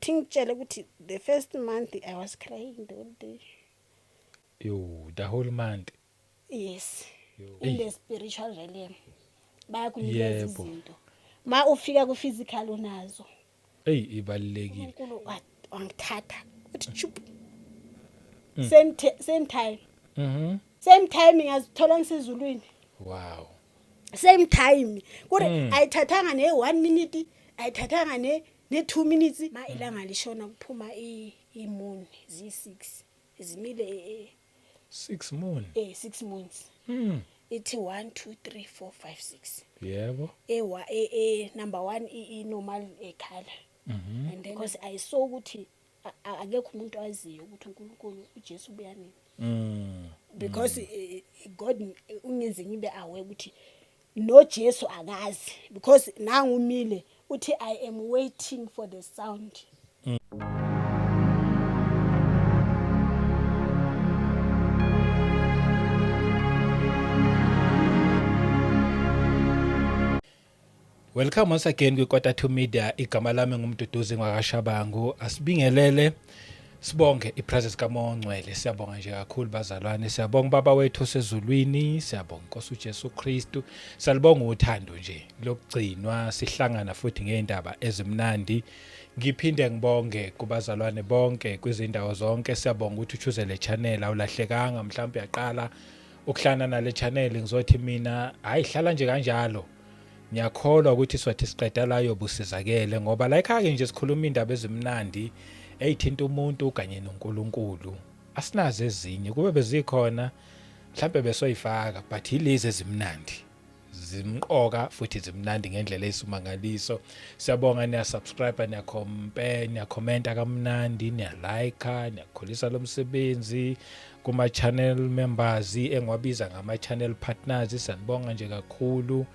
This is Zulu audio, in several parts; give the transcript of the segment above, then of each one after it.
Thi ngitshele ukuthi the first month I was crying the whole day. Yo, the whole month. Yes. Yo. In the spiritual realm bayakunikeza izinto, ma ufika ku physical unazo. Ey, ibalulekile. uNkulunkulu wangithatha uthi chup. Same time. Same time ngazithola ngisezulwini. Same time kuri ayithathanga ne 1 minute, ayithathanga ne 2 minutes. Ma ilanga lishona kuphuma i moon zi6 zimile 6 moon. 6 moons. Ithi 1 2 3 4 5 6. Ewa number 1 i normal color. And then because I saw ukuthi akekho umuntu aziyo ukuthi uNkulunkulu uJesu ubuya nini. Because God ungenze ngibe aware ukuthi no Jesu akazi, because nangumile uthi I am waiting for the sound. Welcome once again kwi Quarter 2 Media. Igama lami nguMduduzi ngwakaShabangu. Asibingelele, sibonge ipresence kaMoya oNgcwele. Siyabonga nje kakhulu bazalwane. Siyabonga Baba wethu osezulwini, siyabonga Nkosi uJesu Kristu. Salibonga uthando nje lokugcinwa sihlangana futhi ngeindaba ezimnandi. Ngiphinde ngibonge kubazalwane bonke kwizindawo zonke. Siyabonga ukuthi uchoose le channel, awulahlekanga. Mhlawumbe uyaqala ukuhlangana nale channel, ngizothi mina hayi, hlala nje kanjalo. Ngiyakholwa ukuthi sothi siqeda la yobusizakele, ngoba la ekhaya nje sikhuluma indaba ezimnandi eyithinta umuntu kanye noNkulunkulu. Asinazo ezinye, kube bezikhona mhlambe besoyifaka, but yilezi ezimnandi zimqoka futhi zimnandi ngendlela eyisimangaliso. Siyabonga, niya subscribe, niya compare, niya commenta kamnandi, niya like, niyakhulisa lo msebenzi. Kuma channel members engiwabiza ngama channel partners, siyanibonga nje kakhulu,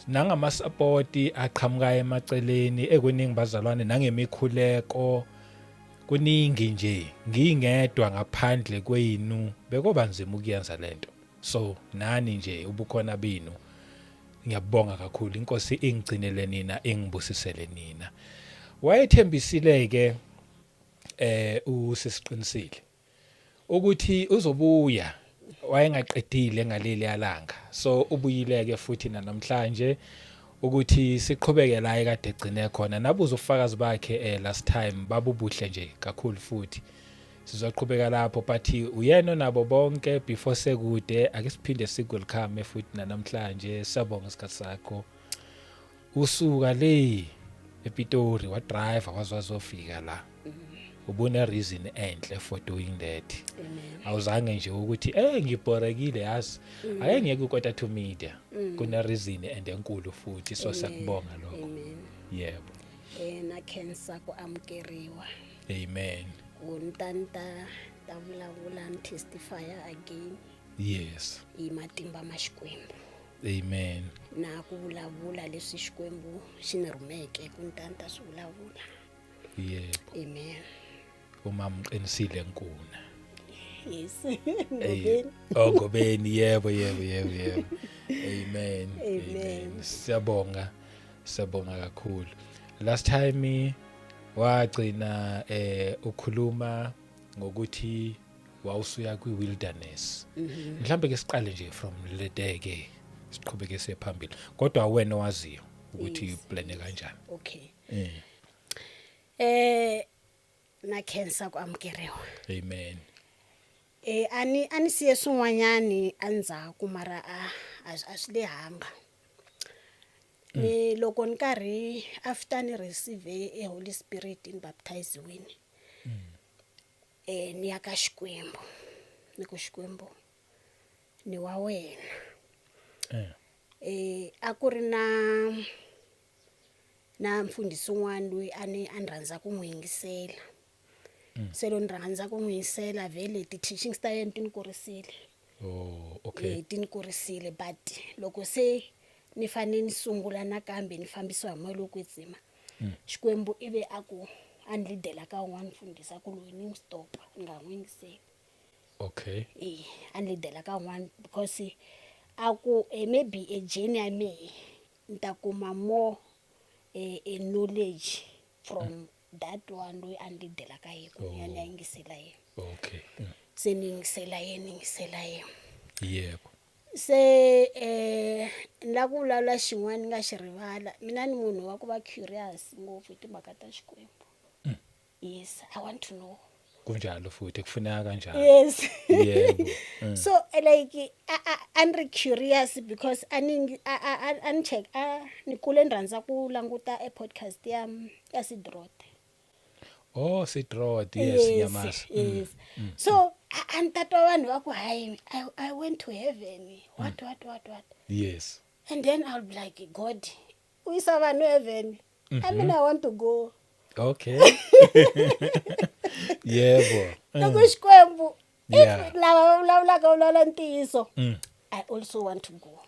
nangama support aqhamuka emaceleni ekuningi bazalwane, nangemikhuleko kuningi nje. Ngingedwa ngaphandle kwenu bekoba nzima ukuyenza lento, so nani nje ubukhona benu ngiyabonga kakhulu. Inkosi ingigcinele nina, ingibusisele nina. Wayethembisile ke usisiqinisile ukuthi uzobuya, wayengaqedile ngaleli yalanga, so ubuyileke futhi namhlanje ukuthi siqhubeke la ekade egcine khona. Nabuza ufakazi bakhe last time, babubuhle nje kakhulu, futhi sizoqhubeka lapho, but uyena nabo bonke. Before sekude, ake siphinde sikwelcome futhi namhlanje. Siyabonga isikhathi sakho, usuka le ePitori wa driver waze wazofika la. Ubone reason enhle for doing that. Awuzange nje ukuthi ngibhorekile yazi, ake ngiyeke uKota to Media. Kune reason and enkulu futhi, so siyakubonga lokho. Amen. Yebo. Na khensa ku amukeriwa. Amen. Ku ni ta ni ta ta vulavula ni testify again. Hi matimba ma Xikwembu. Amen. Na ku vulavula leswi Xikwembu xi ni rhumeke ku ni ta ni ta swi vulavula. Yebo. Amen. Uma mqinisile nkuna. Yes. Ngobeni. Oh, Ngobeni, yebo yebo yebo yebo. Amen. Amen. Siyabonga. Siyabonga kakhulu. Last time wagcina ukhuluma ngokuthi wawusuya kwi wilderness. Mhlambe ke siqale nje from le day ke siqhubeke siye phambili. Kodwa wena owaziyo ukuthi plan kanjani. Okay. Na khensa ku amukeriwa. Amen. Ani siye swin'wanyani endzhaku, mara a swi lehanga. Ni loko ni karhi after ni receive e Holy Spirit, ni baptiziwini. Ni ya ka Xikwembu, ni ku Xikwembu ni wa wena. A ku ri na mfundhisi un'wana loyi a ni rhandza ku n'wi yingisela. Se loko ni rhandza ku n'wi yingisela, vhele ti-teachings ta yena ti ni kurisile. Oh, okay. Ti ni kurisile, but loko se ni fane ni sungula nakambe ni fambisiwa hi moya lowo kwetsima, Xikwembu ivi a ku a ni lidela ka un'wana mfundhisi, a ku loyi ni n'wi stop, ni nga n'wi yingiseli. Okay. A ni lidela ka un'wana because a ku maybe e journey ya mehe ni ta kuma more knowledge from That one loyi a ni leadelaka ye ku ni ya ni ya yingisela yena. Se ni yingisela yena, ni yingisela yena. Se ni lava ku vulavula xin'wana ni nga xi rivala. Mina ni munhu wa ku va curious ngopfu hi timhaka ta Xikwembu. Yes, I want to know. Kunjalo futhi, kufuneka kanjalo. Yes. Yebo. So like a ni ri curious because a ni a ni check, a ni kule ni rhandza ku languta e podcast ya Sid Roth. Oh, Sid Roth, yes, ngiyamazi. Yes. So a ni tatwa vanhu va ku, "Hayi, I went to heaven," what, what, what, what. And then I'll be like, "God u yisa vanhu heaven? I mean, I want to go." Okay, yebo. Loko Xikwembu, if lava va vulavulaka va vulavula ntiyiso, I also want to go.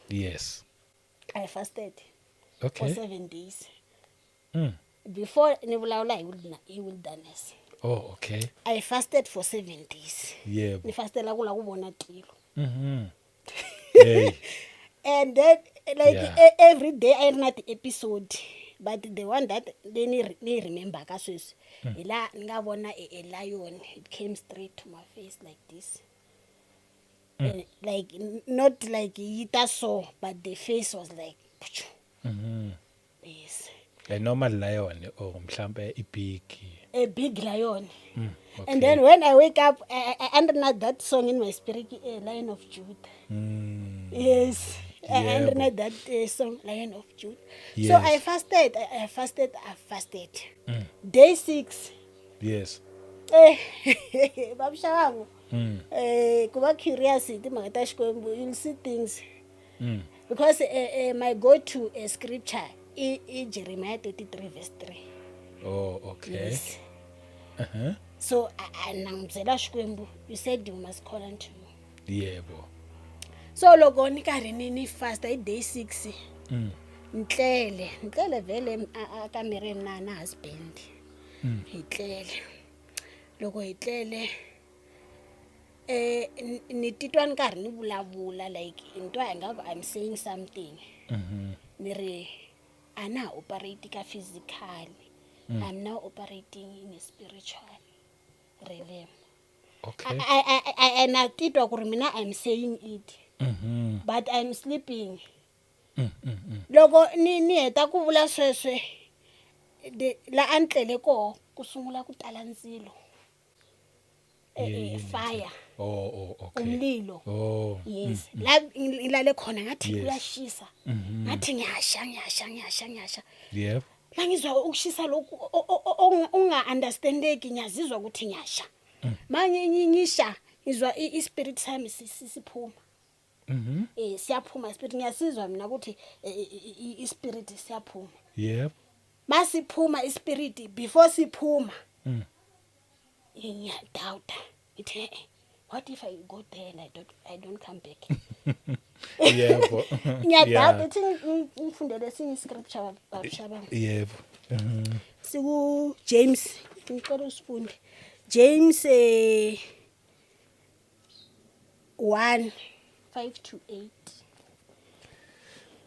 I fasted for 7 days before ni vulavula hi wilderness. Oh, okay. I fasted for 7 days. Ni fastela ku lava ku vona tilo. Hey. And then like every day a yi ri na ti-episode, but the one that leyi ni remember ka sweswi hi laha ni nga vona a lion. It came straight to my face like this. Like not like yi ta so, but the face was like yes. A normal lion or mhlambe i-big? A big lion. And then when I wake up, I under that song in my spirit, "Lion of Judah." Yes, I under that song, "Lion of Judah." So I fasted, I fasted, I fasted. Day 6, babushabangu, ku va curious hi timhaka ta Xikwembu, you'll see things. Because my go-to scripture i Jeremiah 33 verse 3. Oh, okay. Yes. So na n'wi byela Xikwembu, "You said you must call unto you." So loko ni karhi ni fasta hi day 6, ntlele vhele a kamereni na husband. Hi tlele. Loko hi tlele, ni titwa ni karhi ni vulavula, like ni twa ingaku I'm saying something. Ni ri a na ha operate ka physical. I'm now operating in a spiritual realm. I na titwa ku ri mina I'm saying it. But I'm sleeping. Loko ni heta ku vula sweswe, la a ni tlele koho ku sungula ku tala ndzilo. Yini? Fire. Oh, okay. Umlilo. Oh. Yes. La ngilale khona ngathi kuyashisa. Ngathi ngiyasha, ngiyasha, ngiyasha, ngiyasha. Mangizwa ukushisa lokhu unga understandeki, ngiyazizwa ukuthi ngiyasha. Manje ngisha, ngizwa i-spirit sami siphuma. Siyaphuma spirit, ngiyasizwa mina ukuthi i-spirit siyaphuma. Masiphuma ispirit, before siphuma, ngiyadoubt. Ngithi, "What if I go there and I don't come back?" Ngiyadoubt. Ithi ngifundele esinye iscripture, babushabanga. Yebo. Siku James, ngicela usifunde. James 1 5 to 8.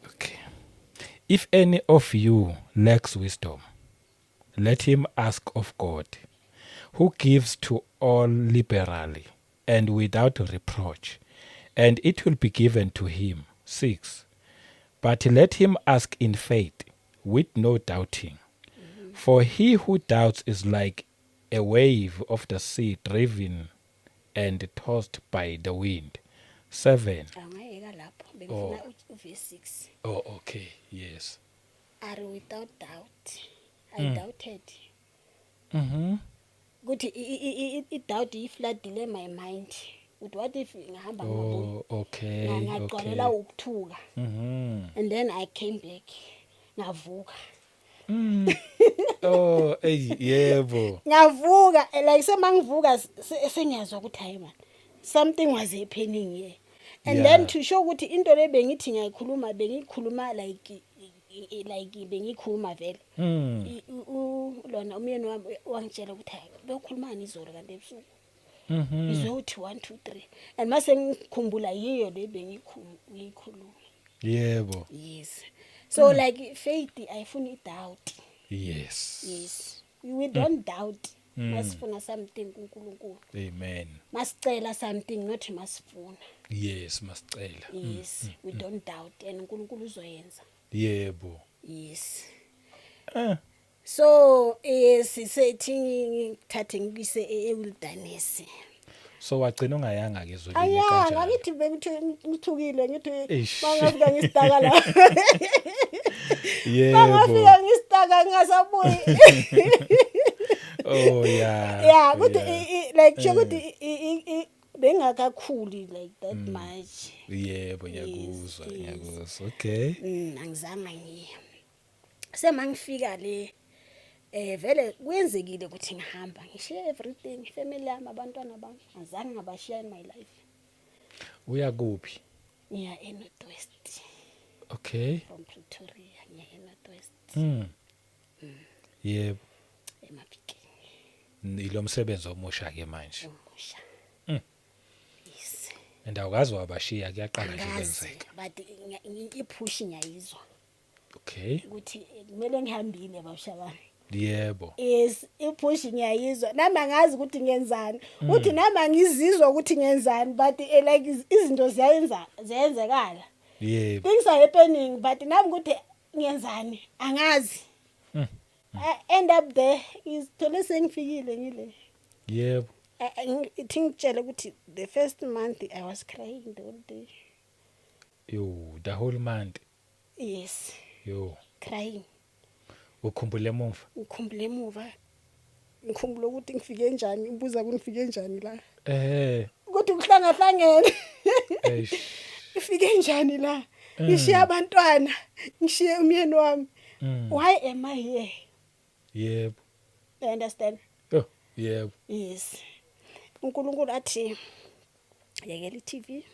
Okay. If any of you lacks wisdom, let him ask of God, who gives to all liberally and without reproach, and it will be given to him. 6. But let him ask in faith, with no doubting. For he who doubts is like a wave of the sea driven and tossed by the wind. 7. Angayeka lapho, bengifuna uverse 6. Oh, okay. Yes. Are without doubt. I doubted. Kuthi i doubt ifloodile my mind. Uthi what if ngihamba ngabuya? Oh, okay. Ngagcwalela ukuthuka. And then I came back. Ngavuka. Oh, hey, yebo. Ngavuka, like semangivuka sengiyazwa ukuthi hayi man, something was happening here. And then to show ukuthi into le bengithi ngiyayikhuluma, bengikhuluma like bengikhuluma vele. Lona umyeni wami wangitshela ukuthi, "Hayi, bewukhulumani izolo kanti ebusuku?" Ngizwe uthi 1 2 3, and mase ngikhumbula yiyo le bengikhuluma. Yes, so like faith ayifuni i-doubt. Yes. We don't doubt masifuna something kuNkulunkulu. Amen. Masicela something, not masifuna. Yes, masicela. Yes, we don't doubt and uNkulunkulu uzoyenza. Yes. So sisethi ngithathe ngikise e-wilderness. So wagcina ungayanga ke ezulwini Ayanga. kanjalo? Ngithi bengithi ngithukile, ngithi Eish. bangafika ngi-stucka la, bangafika ngi-stucka ngingasabuyi. Yeah, ukuthi like sho ukuthi bengakakhuli like that much. Yebo, ngiyakuzwa, ngiyakuzwa. Okay. Angizange ngiye. Semangifika le, vele kuyenzekile ukuthi ngihamba ngishiye everything, family yami, abantwana bami, angizange ngabashiya in my life. Uya kuphi? Ngiya eNorth West. From Pretoria ngiya eNorth West. Yebo. EMafikeng. Ilo msebenzi omusha ke manje. Omusha. Yes. And awukazi wabashiya, kuyaqala nje Angazi, kwenzeka. but i-push ngiyayizwa ukuthi kumele ngihambile, bawushabana. Yes, i-push ngiyayizwa nami, angazi ukuthi ngenzani, uthi nami angizizwa ukuthi ngenzani, but like izinto ziyayenza, ziyenzekala. Things are happening, but nami ukuthi ngenzani angazi. I end up there, izithole sengifikile ngile. Ithi ngitshele ukuthi the first month I was crying the whole day. Yo, the whole month? Yes. Yo. Crying. Ukhumbule emuva. Ngikhumbule emuva, ngikhumbule ukuthi ngifike njani, ubuza ukuthi ngifike njani la, ukuthi kuhlangahlangene. Eish. Ngifike njani la, ngishiye abantwana, ngishiye umyeni wami? Why am I here? You understand? Yo, yebo. Yes, uNkulunkulu athi yekela i-TV,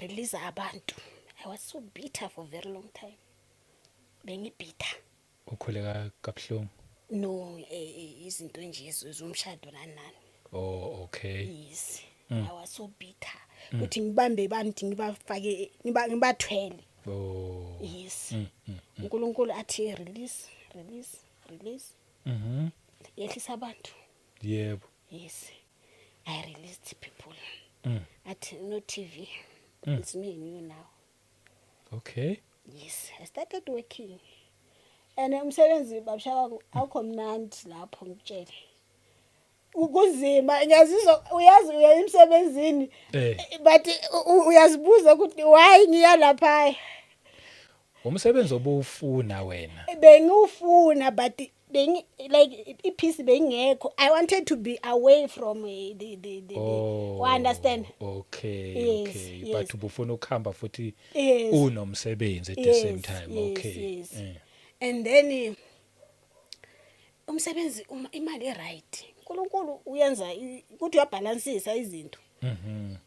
release abantu. I was so bitter for very long time, bengi-bitter. Ukhuleka kabuhlungu. No, izinto nje zomshado nani nani. Oh, okay. Yes, I was so bitter ukuthi ngibambe abantu, ngibafake, ngibathwele. Yes. uNkulunkulu athi release, release, release. Yehlisa abantu. Yes, I released people. Athi no TV. It's me and you now. Yes, I started working and umsebenzi, babusha, awukho mnandi lapho, ngikutshele, kunzima. Ngiyazizwa, uyazi, uya emsebenzini but uyazibuza ukuthi why ngiya lapha. Umsebenzi obuwufuna wena? Bengiwufuna, but bengi like i-peace bengekho. I wanted to be away from the understand? Okay. Yes. Okay. Yes. But ubufuna ukuhamba futhi Yes. unomsebenzi at the Yes, same time. yes. Yes. And then umsebenzi, uma imali e-right, uNkulunkulu uyenza ukuthi uyabhalansisa izinto.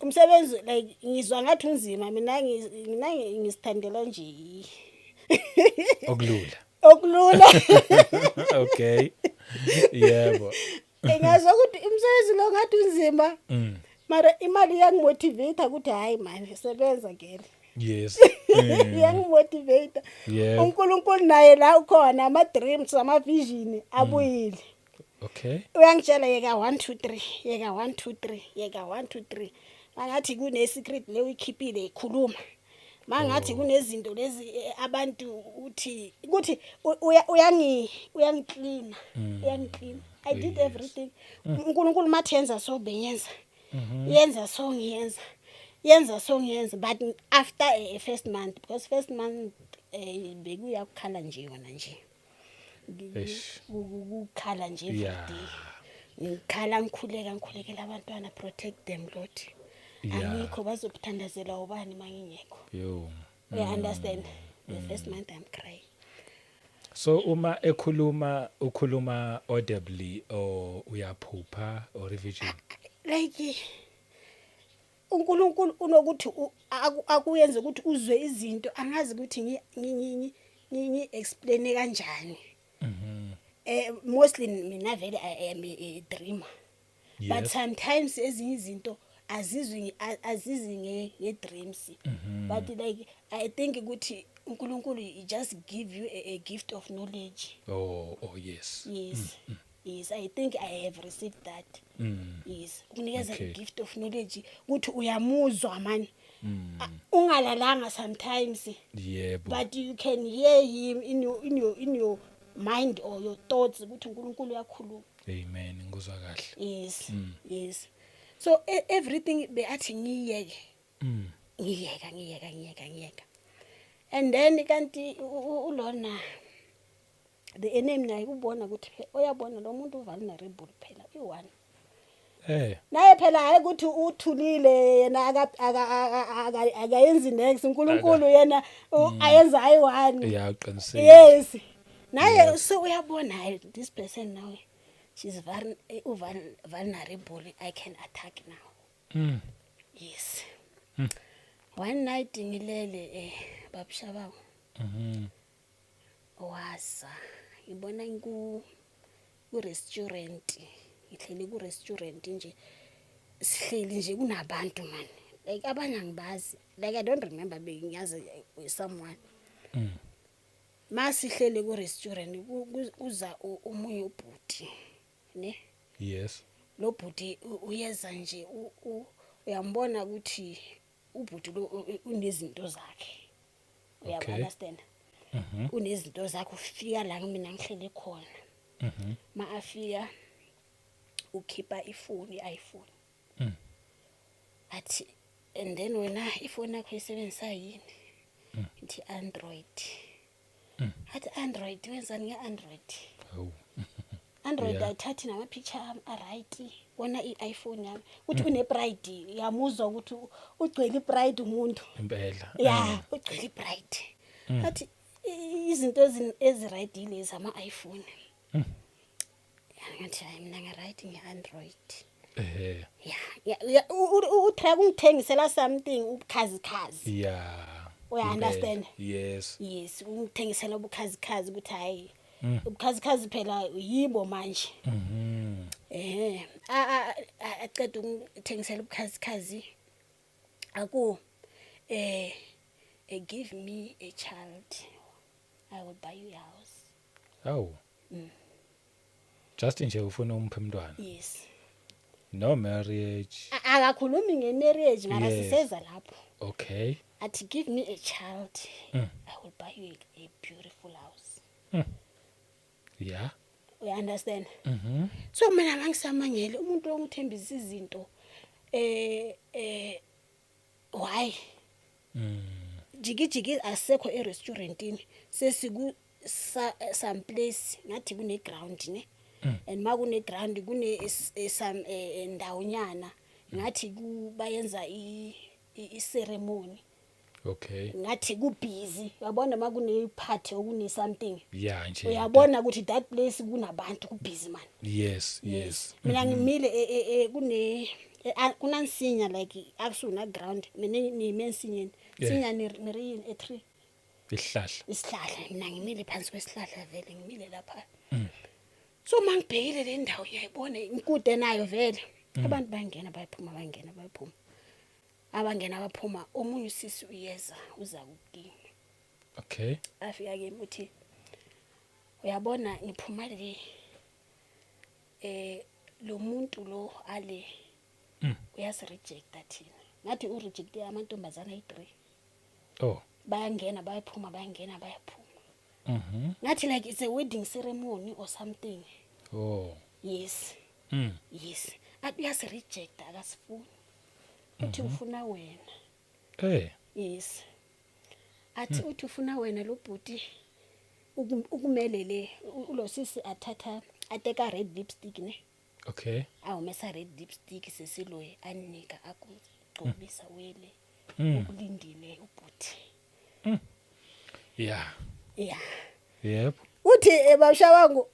Umsebenzi, like ngizwa ngathi unzima, mina ngisithandela nje Okulula. Okulula. Okay. Yebo. Ngiyazwa ukuthi umsebenzi lo ngathi unzima, mara imali iyangimotivate ukuthi hayi man, sebenza girl. Iyangimotivate. UNkulunkulu naye la ukhona, ama dreams, ama vision abuyile. Uyangitshela yeka 1 2 3, yeka 1 2 3, yeka 1 2 3. Mangathi kune secret le uyikhiphile, ikhuluma, mangathi kunezinto lezi abantu uthi ukuthi uyangi-clean, uyangi-clean. I did everything uNkulunkulu mathi yenza, so benyenza, yenza so ngiyenza, yenza so ngiyenza. But after a first month, because first month bekuya kukhala nje yona nje. Eish. Kukhala nje every day, ngikhala, ngikhuleka, ngikhulekela abantwana, protect them, Lord. Angikho, bazobuthandazela ubani mangingekho? Yo. You understand? The first month I'm crying. So uma ekhuluma, ukhuluma audibly or uyaphupha or vision? Like uNkulunkulu unokuthi akuyenze ukuthi uzwe izinto, angazi ukuthi ngi explain kanjani. Mostly mina vele I am a dreamer, but sometimes ezinye izinto azizwi, azizi nge dreams, but like I think ukuthi uNkulunkulu, he just give you a gift of knowledge. Oh, yes. Yes, I think I have received that. Yes, ukunikeza i-gift of knowledge ukuthi uyamuzwa man. Ungalalanga sometimes, but you can hear him in your mind or your thoughts ukuthi uNkulunkulu uyakhuluma. Amen, ngikuzwa kahle. Yes, so everything beathi ngiyeke, ngiyeka, ngiyeka, ngiyeka, ngiyeka, and then kanti ulona the enemy naye ubona ukuthi uyabona lo muntu u-vulnerable phela, i-one. Naye phela hayi ukuthi uthulile yena, akayenzi next uNkulunkulu yena ayenza ayi-one. Yeah, uqinisile. Yes, naye so uyabona, hayi, this person now, she's vulnerable, I can attack now. Yes, one night ngilele, babushabangu, waza ngibona ku restaurant, ngihleli ku restaurant nje, sihleli nje kunabantu man, like abanye angibazi, like I don't remember bengiyazi someone. Masihleli ku restaurant, kuza omunye ubhuti ne. Lo bhuti uyeza nje, uyambona ukuthi ubhuti lo unezinto zakhe. Uyab-understand? Mhm. Unezinto zakhe, ufika la mina ngihlele khona. Ma afika ukhipha ifoni, i-iPhone. Athi, "And then wena ifoni yakho isebenzisa yini?" Ngithi, "Android." Athi, "Android, wenzani nge-Android?" Hawu. Android ayithathi nama-picture a-right, wona i-iPhone yami uthi une-pride, uyamuzwa ukuthi ugcwele i-pride umuntu. Impela. Ya, ugcwele i-pride. Athi izinto ezi-right yilezi ama-iPhone. Ya, ngathi, "Hayi, mina ngi-right nge-Android." Ya, u-try ukungithengisela something, ubukhazikhazi. Uya-understand? Yes. Yes, ungithengisela ubukhazikhazi ukuthi hayi, ubukhazikhazi phela yibo manje. Aceda ukungithengisela ubukhazikhazi, aku "Give me a child, I will buy you a house." Awu. Just nje ufuna umphe umntwana. Yes. No marriage. Akakhulumi nge-marriage mara siseza lapho. Athi, "Give me a child, I will buy you a beautiful house." You understand? Mhm. So mina mangisamangele umuntu ongithembisa izinto, why? Jiki jiki, asekho e-restaurantini, sesiku some place ngathi kune ground ne, and ma kune ground kune some ndawonyana ngathi ku bayenza i ceremony. Ngathi ku busy, uyabona ma kune party okune something. Yeah nje. Uyabona ukuthi that place kunabantu, ku busy man. Mina ngimile kune kunansinya, like akusuna ground, mina ngime ensinyeni. Sinya niri yini, a tree? Isihlahla. Isihlahla. Mina ngimile phansi kwesihlahla vele, ngimile lapha. So mangibhekile le ndawo, ngiyayibona inkude nayo vele, abantu bayangena bayaphuma, bayangena bayaphuma, abangena baphuma. Omunye usisi uyeza, uza kimi. Afika kimi uthi, "Uyabona ngiphuma le, lo muntu lo ale uyasi-rejecta thina." Ngathi u-rejecte amantombazana ayi-3. Bayangena bayaphuma, bayangena bayaphuma. Ngathi like it's a wedding ceremony or something. Yes. Yes, athi uyasi-rejecta, akasifuni, uthi ufuna wena. Yes, athi uthi ufuna wena lo bhuti. Ukumele le ulo sisi athatha ateka red lipstick ne, awumesa red lipstick sesiloyi, anika akugcobisa wele, ukulindile ubhuti. Ya. Uthi, "Babusha wangu,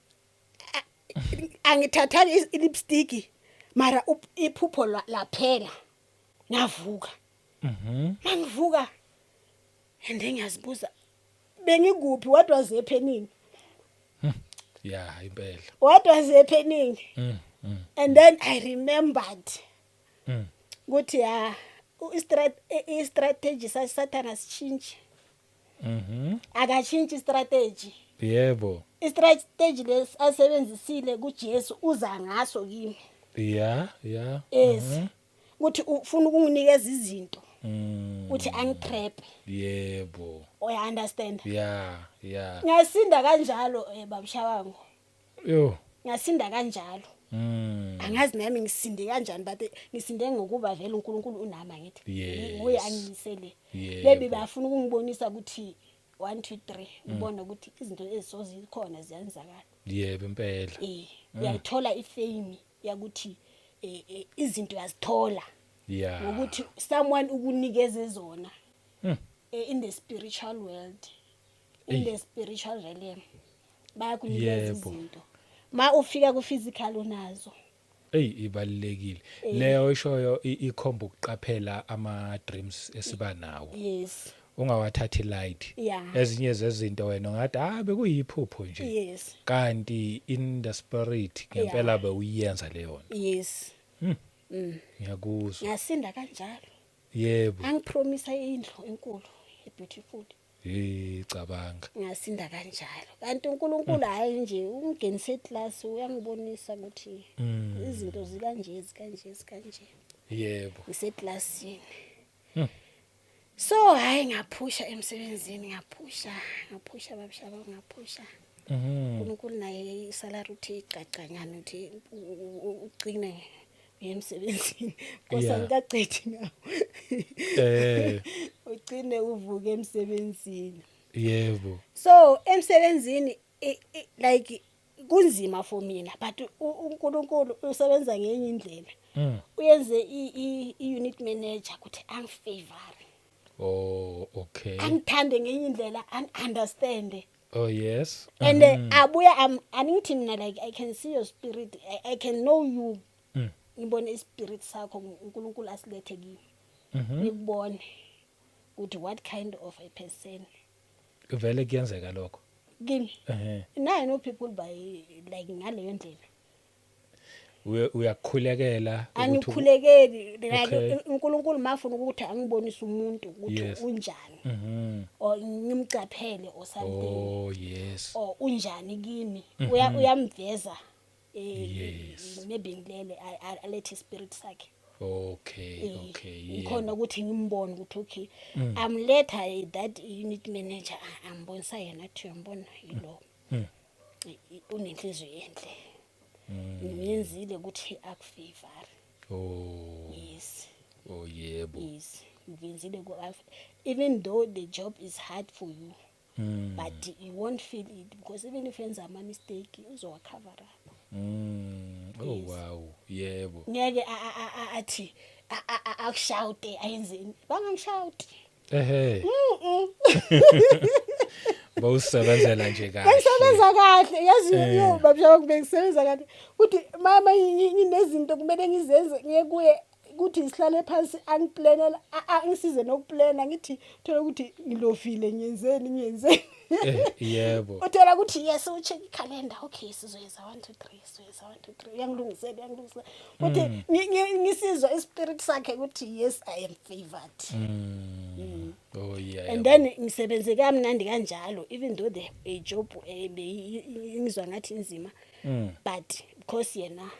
angithathanga i-lipstick mara iphupho laphela, ngavuka. Mangivuka and then ngiyazibuza bengikuphi, what was happening?" Yeah, impela. What was happening? And then I remembered ukuthi ya, i-strategy sasathana sitshintshe. Akashintshi strategy. Istrategy lesi asebenzisile kuJesu uza ngaso kimi. Yes, ukuthi ufuna ukunginikeza izinto, uthi angitrap. Uya understand? Yeah. Ngasinda kanjalo, babushawangu. Yo. Ngasinda kanjalo. Angazi nami ngisinde kanjani, but ngisinde ngokuba vele uNkulunkulu unami, angithi? Nguye angimisele. Maybe bafuna ukungibonisa ukuthi 1 2 3, ngibone ukuthi izinto ezisozikhona ziyenzakala. Yebo, impela. Uyayithola ifame yakuthi izinto uyazithola ngokuthi someone ukunikeze zona in the spiritual world, in the spiritual realm bayakunikeza izinto, ma ufika ku physical unazo. Ey, ibalulekile leyo ishoyo, ikhomba ukuqaphela ama dreams esiba nawo. Ungawathathi light. Ezinye zezinto wena ungathi, "Ah, bekuyiphupho nje," kanti in the spirit ngempela bewuyenza leyo nto. Ngiyakuzwa. Ngasinda kanjalo. Angipromisa indlu enkulu, beautiful. Hey, cabanga. Ngasinda kanjalo, kanti uNkulunkulu hayi nje ungingenise eclass, uyangibonisa ukuthi izinto zikanje, zikanje, zikanje. Ngiseclassini. So hayi, ngaphusha emsebenzini, ngaphusha, ngaphusha, babshaba, ngaphusha. uNkulunkulu naye isalary uthi icacanyana, uthi ugcine uye emsebenzini because angikacedi ngawo. Ugcine uvuke emsebenzini. So emsebenzini like kunzima for mina, but uNkulunkulu usebenza ngenye indlela. Uyenze i-unit manager ukuthi angifavor. Oh, okay. Angithande ngenye indlela, understand. Oh, yes. And abuya angithi mina, like, I can see your spirit, I can know you. Ngibone ispirit sakho, uNkulunkulu asilethe kimi. Ngikubone ukuthi what kind of a person. Vele kuyenzeka lokho? Kimi? Now I know people by like ngaleyo ndlela. Uyakhulekela ukuthi Angikhulekeli, like uNkulunkulu mafuna ukuthi angibonise umuntu ukuthi unjani or ngimcaphele or something Oh, yes. or unjani kimi, uyamveza, maybe ngilele, alethe spirit sakhe. Ngikhona ukuthi ngimbone ukuthi okay, amletha that unit manager, ambonisa yena, athi, "Uyambona yilo, unenhliziyo enhle, ngimenzile ukuthi akufavor." Yes. Oh, yebo. Yes, ngenzile ku even though the job is hard for you, but you won't feel it because even if yenza ama mistake uzowa cover up. Oh. Yes. Wow, yebo. Ngeke athi akushoute, ayenzeni, bangangishout. Bawusebenzela nje kahle. Bengisebenza kahle, yazi. Yo, babshaka, bengisebenza kahle kuthi mama nginezinto kumele ngizenze, ngiye kuye kuthi sihlale phansi, angiplanela, angisize nokuplana, ngithi thola ukuthi ngilofile, ngiyenzeni, ngiyenzeni. Yebo. Uthola ukuthi yes, ucheck ikhalenda, okay, sizoyenza 1 2 3, sizoyenza 1 2 3, uyangilungisela, uyangilungisela ukuthi ngisizwa ispirit sakhe ukuthi yes, I am favored. Oh, yeah. And then ngisebenze kamnandi kanjalo, even though the a job ngizwa ngathi inzima, but because yena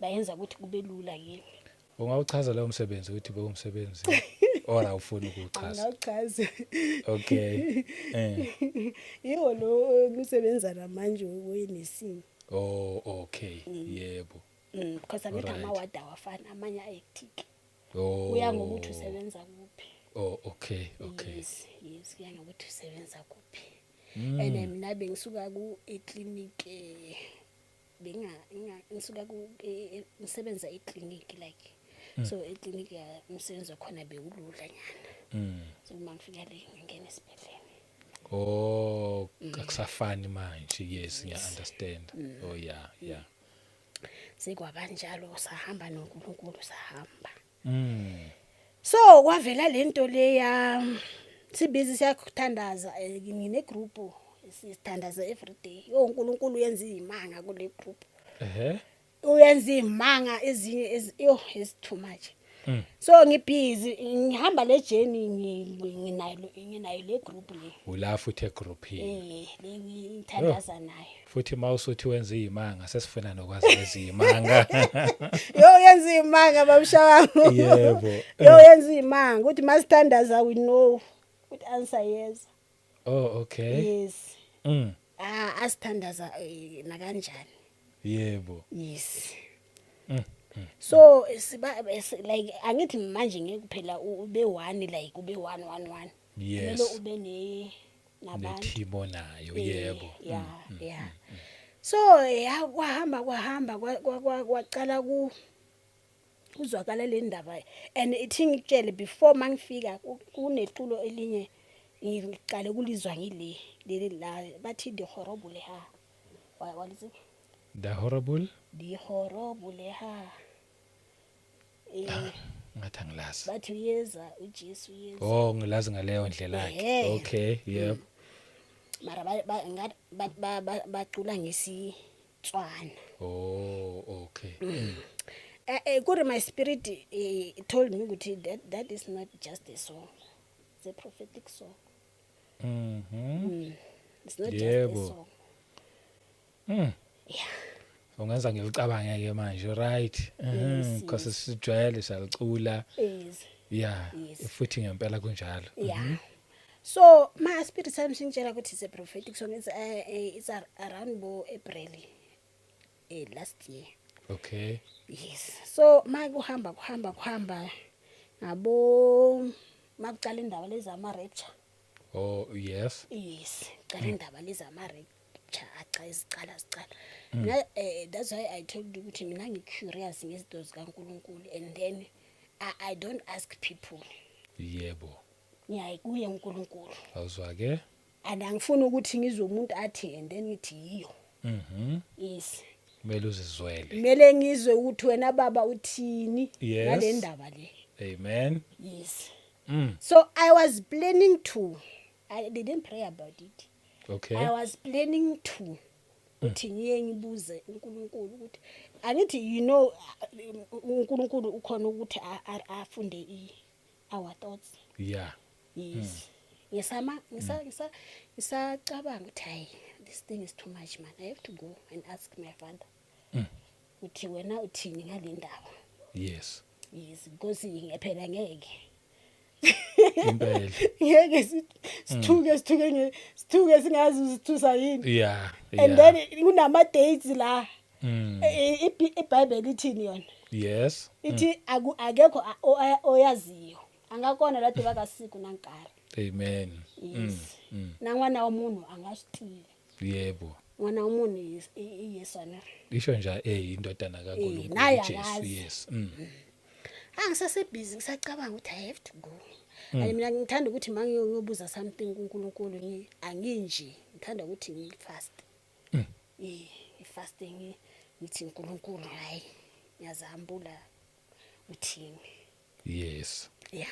bayenza ukuthi kube lula kimi. Ungawuchaza lowo msebenzi ukuthi bewumsebenzi or awufuni ukuwuchaza? Angawuchazi. Okay. Yiwo lo ngisebenza namanje wenursing. Oh, okay. Yebo. Because angithi amawadi awafani, amanye ahectic. Oh. Kuya ngokuthi usebenza kuphi. Oh, okay. Yes, kuya ngokuthi usebenza kuphi. And mina bengisuka ku eclinic, benga ngisuka ku ngisebenza eclinic, like, so eclinic ya umsebenzi wakhona bewulula nyana. So uma ngifika le ngingena esibhedlela. Oh, akusafani manje. Yes, ngiya understand. Oh, yeah. Sekwabanjalo, sahamba noNkulunkulu, sahamba. So kwavela lento leya, sibhizi siyakuthandaza, ngine group sithandaza every day. Yo, uNkulunkulu uyenza izimanga kule group. Uyenza izimanga ezinye yo, is too much. So ngibhizi ngihamba le journey, nginayo le group le. Ula futhi egroupini? Eh, le ngithandaza nayo. Futhi mawusuthi wenza izimanga, sesifuna nokwazi lezimanga. Yo, yenza imanga, babushabangu. Yo, yenza imanga ukuthi masithandaza, we know ukuthi answer yes. Oh, okay. Yes. Ah, asithandaza nakanjani. Yes. So siba like, angithi manje ngeke kuphela ube one, like ube one one one. Kumele ube ne nabantu. Neteam onayo. Yeah, so ya, kwahamba kwahamba, kwaqala ku kuzwakala le ndaba. And ithi ngikutshele, before mangifika kuneculo elinye ngiqale kulizwa ngile leli la bathi the horrible ha. Walithi The horrible? The horrible ha. Ngathi angilazi. Bathi uyeza uJesu, uyeza. Oh, ngilazi ngaleyo ndlela yakhe. Okay, yebo. Mara ngathi bacula ngesiTswana. Oh, okay. Kuri my spirit told me ukuthi that is not just a song, it's a prophetic song. It's not just a song. Yeah. Ungenza ngilicabange ke manje, right? Yes. Because sijwayele siyalicula. Yes. Futhi ngempela kunjalo. Yeah, so my spirit sami singitshela ukuthi it's a prophetic song. It's around bo April last year. Yes, so makuhamba kuhamba kuhamba ngabo makucala indaba lezi ama rapture. Oh, yes. Yes, cala indaba lezi ama rapture acha izicala zicala. Mina that's why I told you ukuthi mina ngi-curious ngezinto zikaNkulunkulu, and then I don't ask people. Ngiyayi kuye uNkulunkulu. Awuzwa ke? And angifuni ukuthi ngizwe umuntu athi and then ngithi yiyo. Yes. Kumele uzizwele. Kumele ngizwe ukuthi wena baba uthini ngale ndaba le. Amen. Yes. So I was planning to, I didn't pray about it. I was planning to uthi ngiye ngibuze uNkulunkulu ukuthi, angithi uNkulunkulu ukhona ukuthi afunde our thoughts. Yes, ngisama ngisa ngisa ngisacabanga ukuthi hayi, this thing is too much, man, I have to go and ask my father uthi wena uthini ngale ndaba. Yes, because phela ngeke Impela. ngeke sithuke sithuke singazi usithusa yini. And then kunama dates la. IBhayibheli ithini yona? Ithi akekho oyaziyo, angakona la tivaka siku na nkarhi. Amen. Yes, na n'wana wa munhu a nga swi tivi. N'wana wa munhu i Yesu ana. Isho nje indodana kaNkulunkulu Naye uJesu. akazi. Yes. Ah, ngisasebhizi ngisacabanga ukuthi I have to go, and mina ngithanda ukuthi uma ngiyobuza something kuNkulunkulu anginje, ngithanda ukuthi ngi-fast, i-fasting, ngithi uNkulunkulu hayi, ngiyazihambula, uthini. Yeah,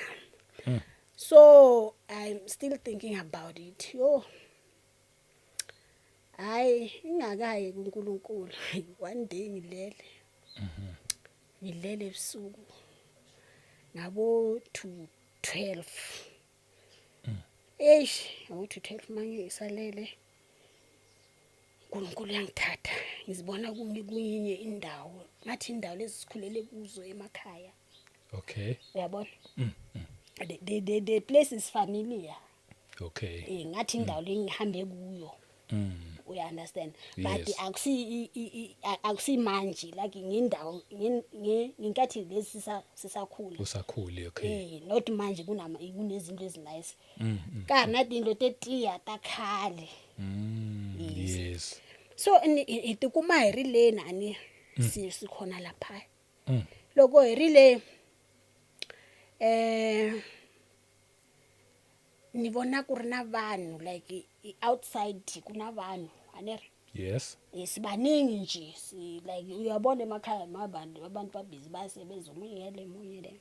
so I'm still thinking about it. Yo, hayi, ingakayi kuNkulunkulu, one day ngilele, ngilele ebusuku ngabo to 12, eish, ngabo to 12, manje ngisalele, uNkulunkulu uyangithatha, ngizibona kuyinye indawo, ngathi indawo lezi sikhulele kuzo emakhaya. Uyabona, the place is familiar. Ngathi indawo lengihambe kuyo. Uya understand? But akusi akusimanje, like ngendawo ngenkathi lesi sisakhula. Usakhule, okay. Not manje kunama kunezinto ezinice. Ka na tindlu tetiya ta khale. Yes. So ni hi tikuma hi ri lena ani si sikhona lapha. Loko hi ri le ni vona ku ri na vanhu, like outside ku na vanhu, a ni ri? Sibaningi nje, si like uyabona emakhaya mabantu, abantu babhizi, bayasebenza, omunye yele, omunye le.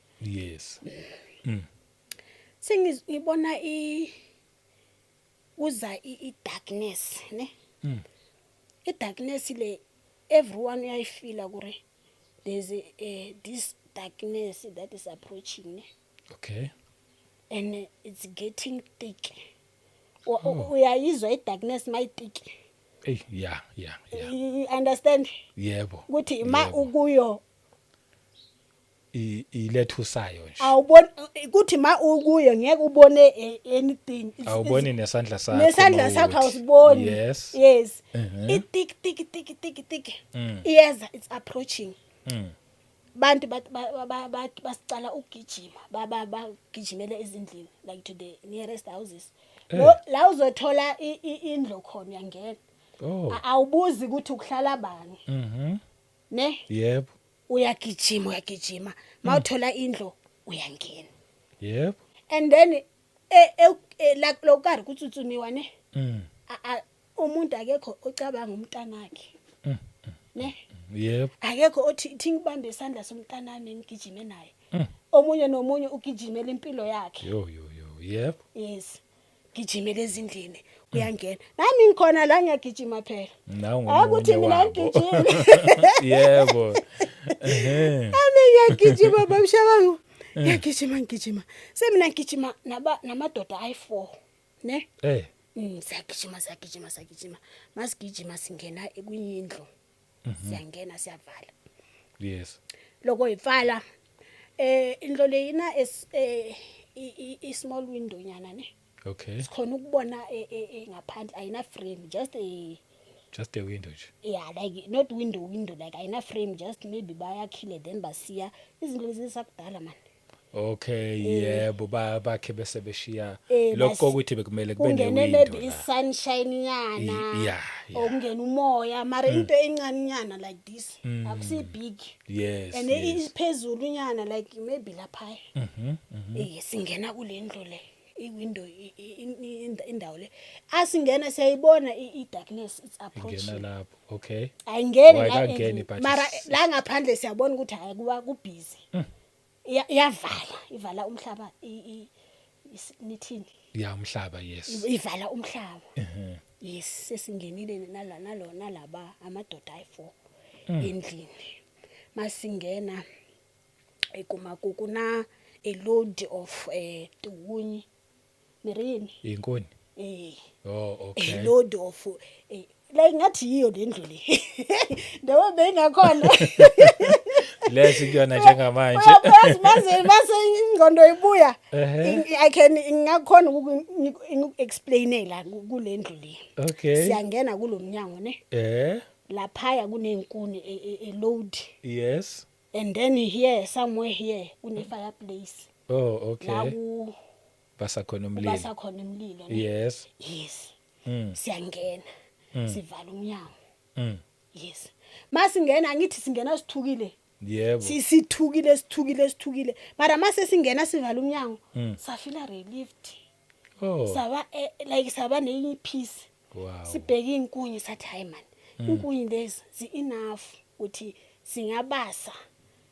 Sengibona i uza i darkness, ne? I darkness le, everyone uyayifila kuri there's a, this darkness that is approaching, ne? And it's getting thick. Uyayizwa i-darkness mayi-thick? Hey, yeah. You understand? Yebo. Ukuthi ma ukuyo Ilethusayo nje. Awuboni ukuthi ma ukuyo ngeke ubone anything. Awuboni nesandla sakho. Nesandla sakho mawuthi. Awusiboni. Yes. I-thick, thick, thick, thick, thick. Iyeza, it's approaching. Bantu basicala ukugijima, bagijimele ezindlini, like to the nearest houses. La uzothola indlu khona, uyangena. Awubuzi ukuthi ukuhlala bani, ne? Yebo. Uyagijima, uyagijima, mawuthola indlu uyangena. And then like lokari kutsutsumiwa, ne? Umuntu akekho ocabanga umntanakhe, ne? Yebo. Akekho othi thi ngibambe isandla somntanami ngigijime naye. Omunye nomunye ugijimela impilo yakhe. Yo yo yo. Yebo. Yes, gijimela ezindlini, uyangena. Nami ngikhona la, ngiyagijima phela. Nawe Akuthi ngomunye mina wabo. Ngigijime. Yebo. Ehhe. Nami ngiyagijima, bab'Shabangu, ngiyagijima, ngigijima, semina ngigijima naba namadoda ayi-4, ne? Siyagijima, siyagijima, siyagijima. Masigijima singena kwenye indlu, siyangena, siyavala. Loko hi pfala, indlu leyi na i small window nyana, ne? Sikhona ukubona ngaphandle, ayina frame, just a Just a window nje. Yeah, like not window window, like ayina frame, just maybe bayakhile then basiya izinto lezi sakudala man. Okay, yebo, bakhe bese beshiya lokho ukuthi bekumele kube Kungene ne-window maybe la. I-sunshine nyana or kungena umoya, mara into encane nyana like this, akusi big. And iphezulu nyana, like maybe lapha. Mhm. mhm. Singena kule ndlu le, i-window, indawo le asingena, siyayibona i-darkness, it's Ingena approaching. lapho. Okay. Ayingeni la Ayikangeni, endlini, but mara la ngaphandle siyabona ukuthi hayi, kuba kubhizi. Iyavala, ivala umhlaba, nithini? Ya, umhlaba, yes. Ivala umhlaba. Yes, sesingenile nala nalo nalaba amadoda ayi4 endlini. Masingena ekuma kuna a load of tihunyi, mirini. Inkuni. Eh. Oh, A load of like ngathi yiyo le ndlu le, ndawo beyingakhona. Lesi kuyona njengamanje. Uyazi, mase ingqondo ibuya, I can ngingakhona ukuexplainela kule ndlu le. Siyangena kulomnyango, ne? Laphaya kunenkuni, a load. And then here, somewhere here, kune fireplace. Oh, okay. La ku Basakhona umlilo. Kubasa khona umlilo, ne? Yes. Yes. Siyangena, sivala umnyango. Yes, masingena, ngithi singena sithukile. Sithukile, sithukile, sithukile, mara mase singena sivala umnyango, safila relieved. Saba like saba nenye peace. Sibheke inkunyi, sathi hayi man, inkunyi lezi zi-enough ukuthi singabasa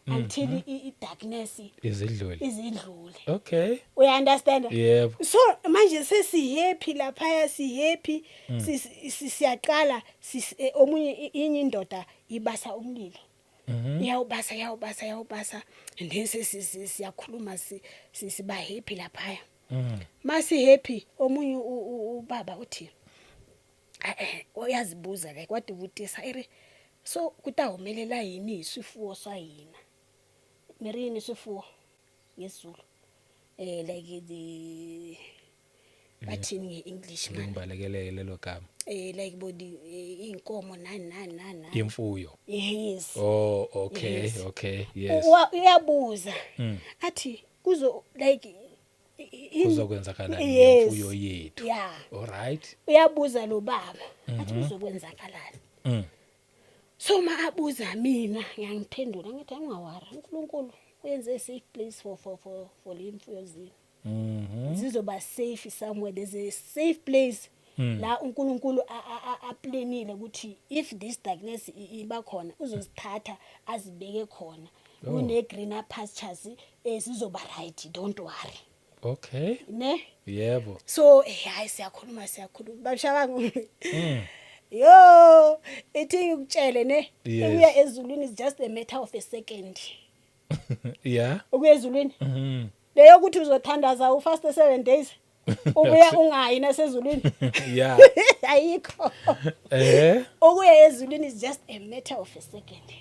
until i-darkness Izidlule. izidlule. Uya-understand? Yebo. So manje sesi-happy laphaya, si-happy, siyaqala omunye inye indoda ibasa umlilo. Iyawubasa, iyawubasa, iyawubasa, and then siyakhuluma, siba happy laphaya. Masi happy, omunye ubaba uthi uyazibuza, like wadivutisa eri, so ku ta humelela yini hi swifuwo swa hina? Mi ri yini swifuwo ngesiZulu? Like the, bathini nge-English man? Lingibalekelele lelo gama. Like bo the iy'nkomo, nani nani nani nani. Imfuyo. Yes. Oh, okay. Yes. Okay. Yes. Uyabuza athi kuzo like Kuzokwenzakalani Yes. ngemfuyo yethu? Yeah. All right. Uyabuza lo baba athi kuzokwenzakalani. So ma abuza, mina ngiyangiphendula, ngithi anginga-worry, uNkulunkulu uyenze safe place for le mfuyo zenu. Zizoba safe somewhere, there's a safe place la uNkulunkulu aplanile ukuthi if this darkness iba khona, uzozithatha azibeke khona. Kune greener pastures, sizoba right, don't worry. Ne? Yebo. So hayi, siyakhuluma, siyakhuluma, bab'Shabangu. Yo, ithi ngikutshele, ne? Yes. Ukuya ezulwini is just a matter of a second. Ukuya ezulwini. Leyo ukuthi uzothandaza, ufast 7 days, ubuya ungayi nasezulwini. Ayikho. Ukuya ezulwini is just a matter of a second.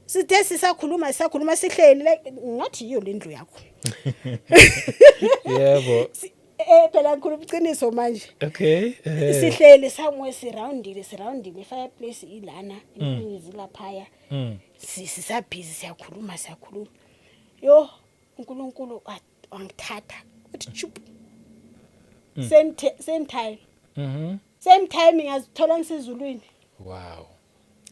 Sithe sisakhuluma, sisakhuluma, sihleli like ngathi yiyo lendlu yakho. Phela ngikhuluma iqiniso manje. Sihleli somewhere, siroundile, siroundile, fireplace ilana, inkunzi laphaya. Sisabhizi, siyakhuluma, siyakhuluma. Yo, uNkulunkulu wangithatha, uthi chup, same time. Same time ngazithola ngisezulwini.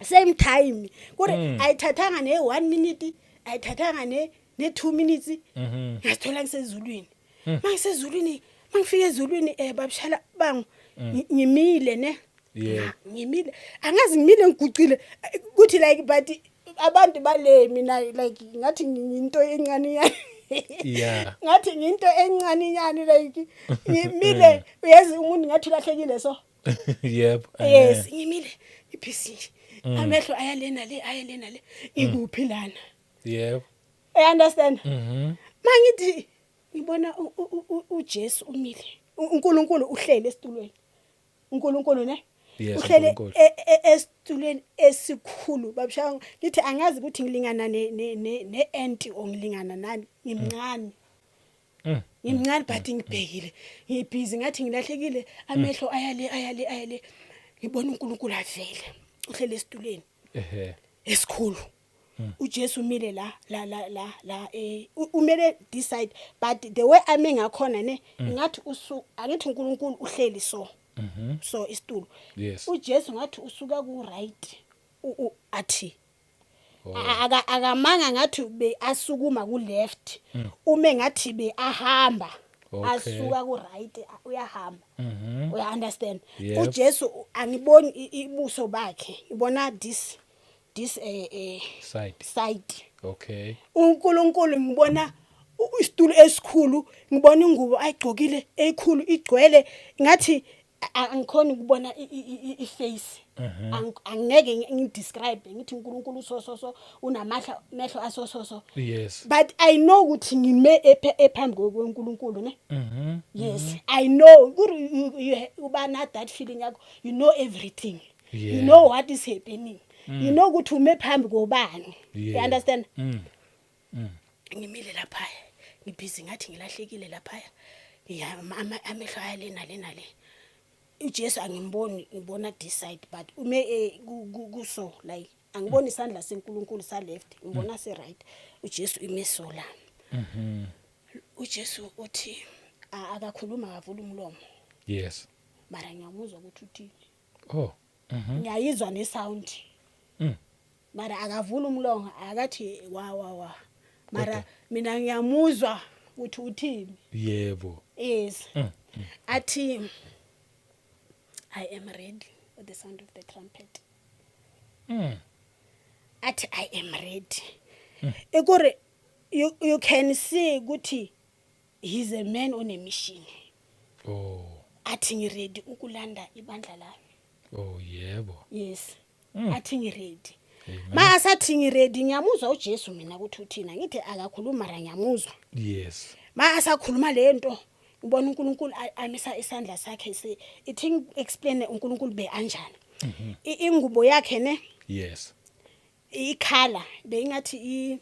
Same time kuri ayithathanga ne 1 minute, ayithathanga ne 2 minutes. Ngazithola ngisezulwini. Mangisezulwini, mangifika ezulwini, babushala bangu, ngimile ne. Ngimile, angazi ngimile ngigucile, kuthi like, but abantu bale, mina like ngathi ngiyinto encane yani. Ngathi ngiyinto encane yani, like ngimile, uyazi umuntu ngathi ulahlekile so. Yes, ngimile iphisi nje, amehlo ayalena le, ayalena le, ngikuphi lana? I understand. Mangithi ngibona uJesu umile, uNkulunkulu uhleli esitulweni, uNkulunkulu ne. Uhlele uNkulunkulu. Esitulweni esikhulu, babusha. Ngithi angazi ukuthi ngilingana ne ant or ngilingana nani, ngimncane. Ngimncane, but ngibhekile, ngibhizi, ngathi ngilahlekile, amehlo ayale, ayale, ayale, ngibona uNkulunkulu avele uhlele esitulweni esikhulu. uJesu umile la la la la la, umele this side, but the way ame ngakhona ne, ngathi usu angithi uNkulunkulu uhleli so. So isitulo, uJesu ngathi usuka ku right, athi akamanga, ngathi be asukuma ku left, ume ngathi be ahamba. Asuka ku right, uyahamba. Uya understand? Yep. uJesu angiboni ibuso bakhe, ngibona this Side. side. uNkulunkulu ngibona isitulo esikhulu, ngibona ingubo ayigcokile eyikhulu, igcwele, ngathi angikhoni ukubona iface. Angeke ngidescribe ngithi uNkulunkulu so so so, unamahla, mehlo aso so so. But I know ukuthi ngime ephambi kweNkulunkulu ne. Yes, I know kuri uba na that feeling yakho, you know everything, you know what is happening, you know ukuthi ume phambi kobani. You understand? Mm. Ngimile lapha, ngibhizi, ngathi ngilahlekile lapha, amehlo ayale nale nale. uJesu angimboni, ngibona this side, but ume kuso like angiboni isandla seNkulunkulu sa left, ngibona se right. uJesu ime so la. uJesu uthi akakhuluma, akavula umlomo. Mara ngiyamuzwa ukuthi uthini. Oh. Ngiyayizwa nesound. Mara akavula umlomo, akathi wa wa wa, mara mina ngiyamuzwa ukuthi uthini. Yes. Athi, "I am ready," with the sound of the trumpet. Athi, "I am ready." Ekuri you can see ukuthi he's a man on a mission. Athi, "Ngiready ukulanda ibandla lami." Oh yebo. Yes. Athi, "Ngiready." Ma asathi ngiready, ngiyamuzwa uJesu mina ukuthi uthina. Ngithi akakhuluma, mara ngiyamuzwa. Ma asakhuluma lento, ngibona uNkulunkulu amisa isandla sakhe se ithi explain uNkulunkulu be anjani. Ingubo yakhe ne, ikhala beyingathi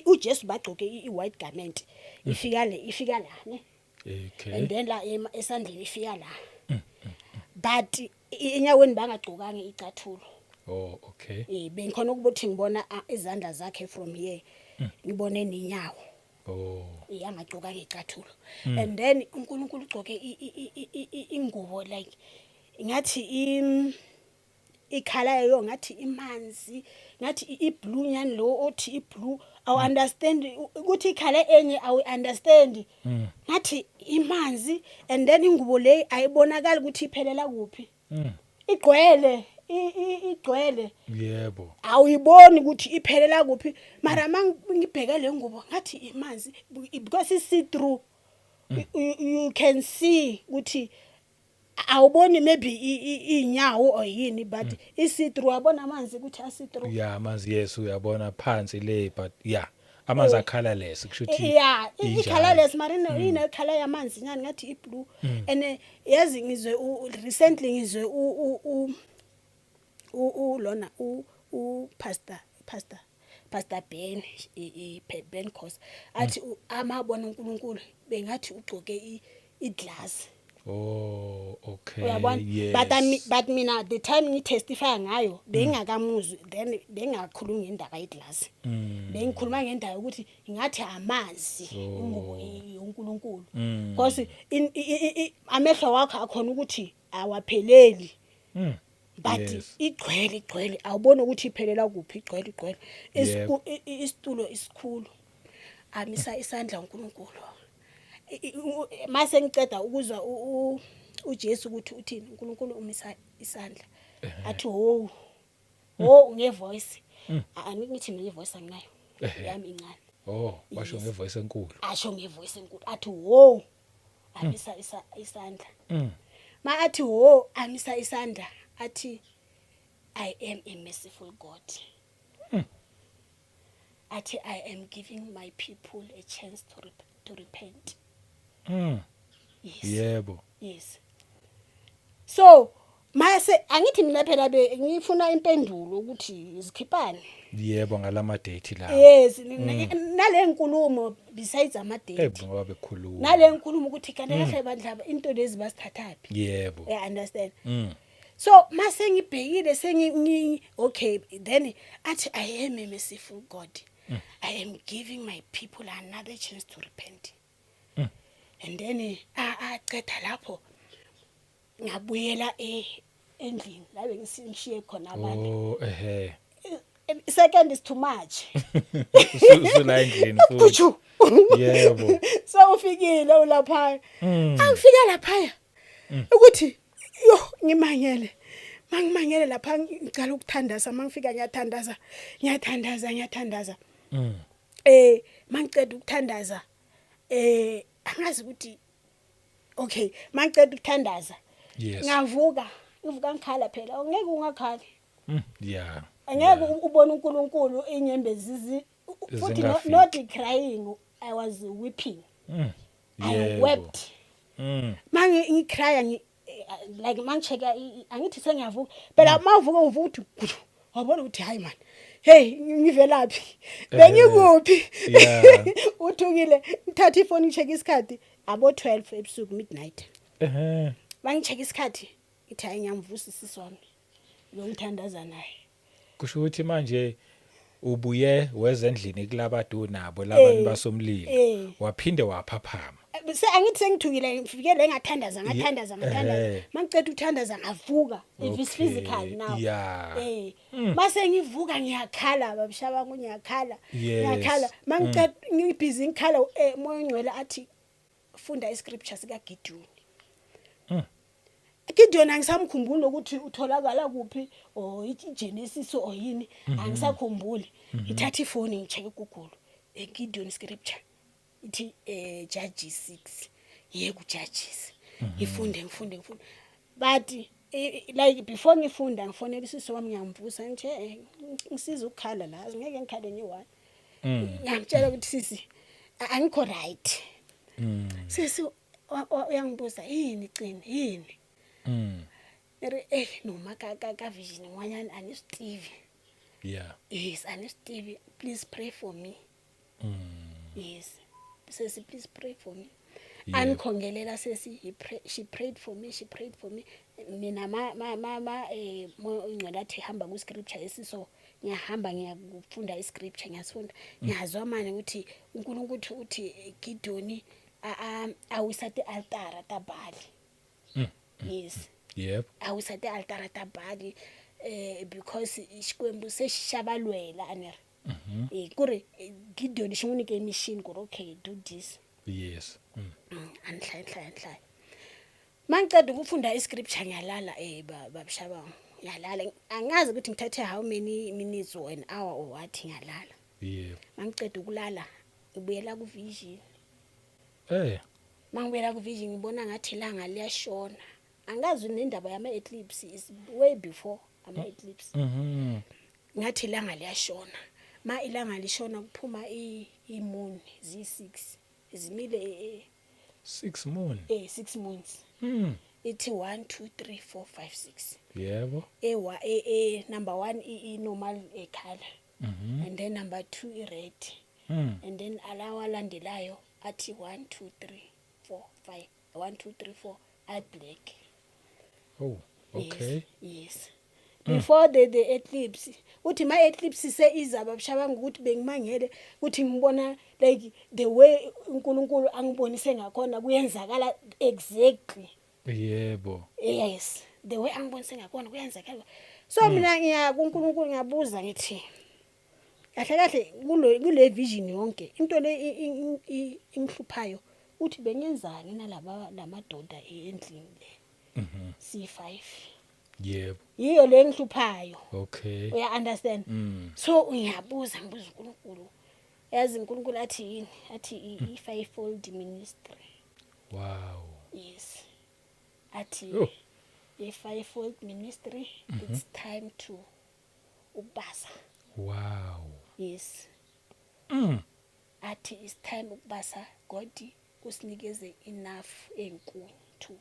uJesu bagcoke i-white garment, ifika le, ifika la ne. And then la esandleni ifika la, but enyaweni bangagcokanga icathulo. Oh okay. Bengikhona ukuthi ngibona izandla zakhe from here, ngibone nenyawo. Angagcokanga icathulo, and then uNkulunkulu ugcoke ingubo like ngathi ikhala yayo ngathi imanzi, ngathi iblue nyani lo othi iblue, awu understand ukuthi ikhala enye, awu understand, ngathi imanzi. And then ingubo le ayibonakali ukuthi iphelela kuphi. Igcwele, igcwele. Awuyiboni ukuthi iphelela kuphi, mara mangibheka le ngubo ngathi imanzi because it's see through. You can see ukuthi Awuboni maybe inyawo or yini, but i-see through, wabona amanzi ukuthi a-see through. Yeah, amanzi, yes, uyabona phansi le, but yeah, amanzi a-colorless, kusho ukuthi Yeah, injalo. i-colorless, mara ine-color yamanzi nyani, ngathi i-blue. And yazi ngizwe recently ngizwe u lona u pastor Ben Ben Cos athi amabona uNkulunkulu bengathi ugcoke i-glass. Oh, okay. Uyabona? Yes. But mina the time ngi-testify ngayo bengingakamuzwi, then bengakhulumi ngendaba ye-glass. Bengikhuluma ngendaba ukuthi ngathi amanzi, ingubo yoNkulunkulu, because amehlo wakho akhona ukuthi awapheleli, but igcwele, igcwele, awuboni ukuthi iphelela kuphi, igcwele, igcwele. Isitulo isikhulu, amisa isandla uNkulunkulu. Mase ngiceda ukuzwa uJesu ukuthi uthini, uNkulunkulu umisa isandla athi, "Ho ho," nge-voice. Angithi mina i-voice anginayo, yami incane. Oh, washo Yes. nge-voice enkulu. Asho nge-voice enkulu athi, "Wo," amisa isandla. Ma athi, "Wo," amisa isandla athi, "I am a merciful God." Athi, "I am giving my people a chance to repent." Yes. Yes, so mase angithi mina phela be ngifuna impendulo ukuthi zikhiphani. Yebo, ngalama date lawo. Yes, nale nkulumo besides ama date. Ngoba bekhuluma. Nale nkulumo ukuthi kanti kahle bandla into lezi basithathaphi. Yeah, understand? So mase ngibhekile sengi okay, then athi, "I am a merciful God. I am giving my people another chance to repent." And then aqeda lapho, ngabuyela endlini la bengishiye khona abantu. Oh, ehe. Second is too much. Usula endlini futhi. Kuchu. So ufikile ulapha. Angifika lapha ukuthi yo ngimangele. Mangimangele lapha, ngicala ukuthandaza. Mangifika ngiyathandaza, ngiyathandaza, ngiyathandaza. Mangiceda ukuthandaza, angazi ukuthi, okay, mangiceda ukuthandaza, ngavuka, ngivuka ngikhala phela, ngeke ungakhali. Angeke ubone uNkulunkulu inyembezi futhi Zingafiki. Not crying, I was weeping. I wept. Mangi ngi-cry like mangi-checka, angithi sengiyavuka phela, mavuka uvuka uthi gudu, wabona ukuthi hayi man, hey, ngivelaphi, bengikuphi? Uthukile, ngithatha ifoni, ngi-check isikhathi, abo 12 ebusuku, midnight. Mangi-check isikhathi, ngithi hayi, ngiyamvusa isisi wami lo ngithandaza naye. Kusho ukuthi manje ubuye wezendlini kulabadu nabo labantu basomlilo. Waphinde waphaphama. Se angithi sengithukile, ngifike la ngathandaza, ngathandaza, ngathandaza. Mangiceda ukuthandaza ngavuka, if it's physical now. Mase ngivuka ngiyakhala, babishaba, ngiyakhala. Ngiyakhala, mangiceda ngi-busy ngikhala, moya ongcwele athi, "Funda i-scripture sika Gideon." Gideon angisamkhumbuli ukuthi utholakala kuphi or iGenesis or yini, angisakhumbuli. Ngithatha ifoni, ngi-check Google, Gideon scripture, ithi Judges 6, ngiye ku Judges, ngifunde, ngifunde, ngifunde, but like before ngifunda ngifonela isisi wami, ngiyamvusa, ngithi, "Ngisiza ukukhala la, ngeke ngikhale ngiyi-one." Ngiyamtshela ukuthi, "Sisi, angikho right." Sisi uyangibuza, "Yini cini, yini?" Ngiri, "Noma ka vision n'wanyana, a ni swi tivi." "Yes, a ni swi tivi, please pray for me." "Yes sesi, please pray for me." Anikhongelela sesi, she prayed for me, she prayed for me. Mina ma moya ongcwele athi, "Hamba ku scripture esiso," ngiyahamba, ngiyakufunda i-scripture, ngiyasifunda, ngiyazwa manje ukuthi uNkulunkulu uthi Gideon awisa ti-altara ta Bali. Yes. Awisa ti-altara ta Bali because Xikwembu se xi xa va lwela, a ni ri ku ri Gideon xi n'wi nyike mission ku ri, "Okay, do this." A ni hlaya, hlaya, hlaya, mangiceda ukufunda i-scripture ngiyalala, babisha, ngiyalala, angazi ukuthi ngithathe how many minutes or an hour or what, ngiyalala. Mangiceda ukulala ngibuyela ku vision. Mangibuyela ku vision ngibona ngathi ilanga liyashona. Angazi nendaba yama eclipse is way before ama eclipse. Ngathi ilanga liyashona, ma ilanga lishona kuphuma i-moon zi6 zimile Six moon. 6 moons. Ithi 1 2 3 4 5 6. Ewa number 1 i normal color and then number 2 i red and then alawa alandelayo athi 1 2 3 4 5 1 2 3 4 a black. Oh, okay. Yes, before the eclipse. Uthi ma eclipse seiza, babushabanga ukuthi bengimangele ukuthi ngibona like the way uNkulunkulu angibonise ngakhona kuyenzakala exactly. Yes, the way angibonise ngakhona kuyenzakala. So mina ngiya kuNkulunkulu, ngiyabuza, ngithi kahle kahle kule vision yonke into le ingihluphayo uthi bengenzani nalaba lamadoda endlini le C5? Yiyo le engihluphayo. Uya understand? Mm. So ngiyabuza, ngibuza uNkulunkulu. Yazi uNkulunkulu athi yini? Athi i-fivefold ministry. Yes, athi i-fivefold ministry, it's time to ukubasa. Yes. Athi it's time ukubasa. God usinikeze enough enkuni to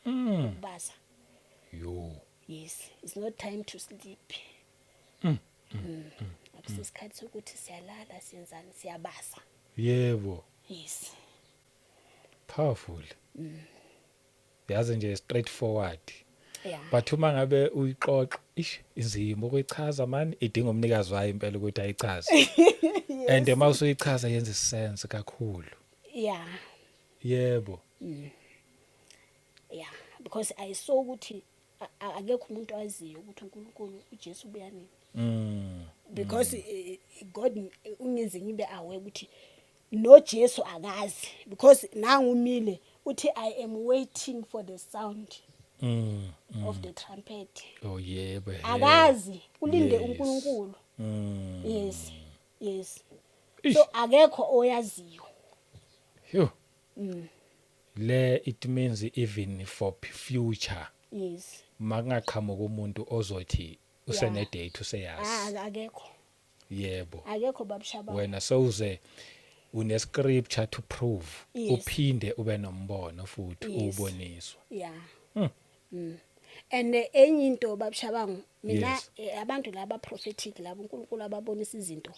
ukubasa. Yo. Yes, it's not time to sleep. Akusisikhathi sokuthi siyalala, siyenzani, siyabasa. Yes. Powerful. Yazi nje, straightforward. But uma ngabe uyixoxa, ish, inzima ukuyichaza man, idinga umnikazi wayo impela ukuthi ayichaze. And uma usuyichaza yenza sense kakhulu. Yeah, because I saw ukuthi akekho umuntu aziyo ukuthi uNkulunkulu uJesu ubuya nini. Because God ungenze ngibe aware ukuthi no Jesu akazi, because nangu umile uthi, "I am waiting for the sound of the trumpet." Oh yebo. Akazi, ulinde uNkulunkulu. Yes. Ish. So akekho oyaziyo. Yo. Le it means even for future makungaqhamuka umuntu ozothi usene date, useyazi. Ah, akekho. Akekho, babushaba. Wena sowuze une scripture to prove, uphinde ube nombono futhi uboniswa. Yeah. And enye into, babushabangu, mina abantu laba prophetic labo uNkulunkulu ababonisa izinto.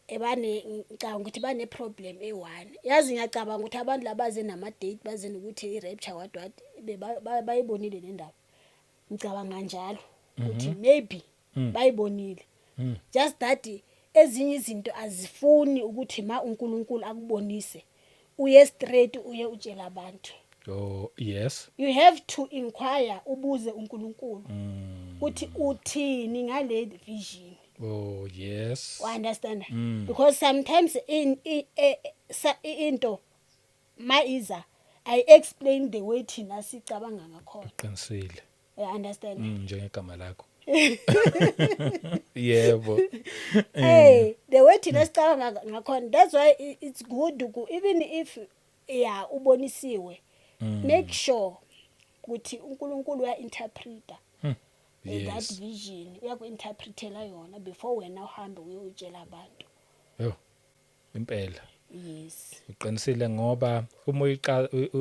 Ebane ngicabanga ukuthi bane problem e1. Yazi ngiyacabanga ukuthi abantu labaze nama date, baze nokuthi i rapture what what, bayibonile le ndaba. Ngicabanga kanjalo ukuthi maybe bayibonile. Just that ezinye izinto azifuni ukuthi ma uNkulunkulu akubonise uye straight uye utshela abantu. Oh yes. You have to inquire, ubuze uNkulunkulu uthi uthini ngale vision. Oh yes. You understand? Because sometimes in into ma iza I explain the way thina sicabanga ngakhona. Qinisile. You understand? Njengegama lakho. Yebo. Hey, the way thina sicabanga ngakhona, that's why it's good ku even if yeah ubonisiwe, make sure ukuthi uNkulunkulu uya interpreta that vision, uyaku-interpretela yona before wena uhambe uyotshela abantu. Yo. Impela. Yes. Uqinisile, ngoba uma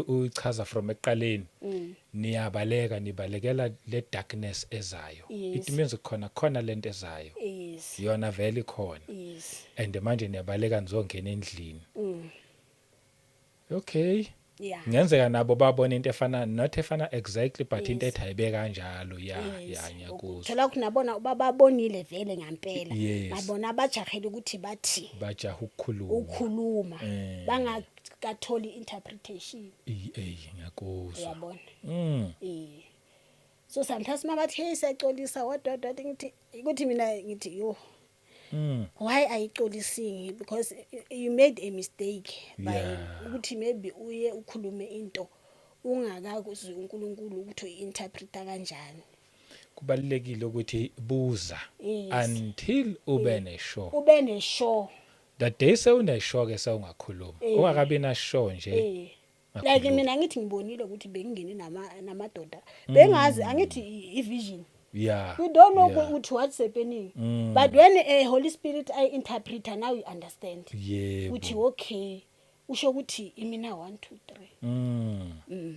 uyichaza from ekuqaleni, niyabaleka, nibalekela le darkness ezayo. It means khona khona lento ezayo. Yona vele ikhona. And manje niyabaleka, nizongena endlini. Okay. Ngenzeka nabo babona into efana, not efana exactly, but into ethi ayibe kanjalo, ya. Ya, ngiyakuzwa. Thola ukuthi nabona babonile vele ngampela. Babona abajahele ukuthi bathi bajaha ukukhuluma. Ukukhuluma bangakatholi interpretation. Ey, ngiyakuzwa. Uyabona? So sometimes mabathi, "Hey, siyaxolisa," what what what, ngithi ukuthi mina ngithi, "Yo, why ayixolising?" Because you made a mistake by ukuthi maybe uye ukhulume into ungakazwi uNkulunkulu ukuthi uinterpreta kanjani. Kubalekile ukuthi buza until ube ne-sure. Ube ne-sure. The day sewune-sure ke sewungakhuluma. Ungakabi na sure nje. Like Akhuluma. mina ngithi ngibonile ukuthi bengingene namadoda, bengazi, angithi i-vision, you don't know ukuthi what's happening, but when a Holy Spirit I interpreter, now you understand ukuthi okay, usho ukuthi imina 1 2 3.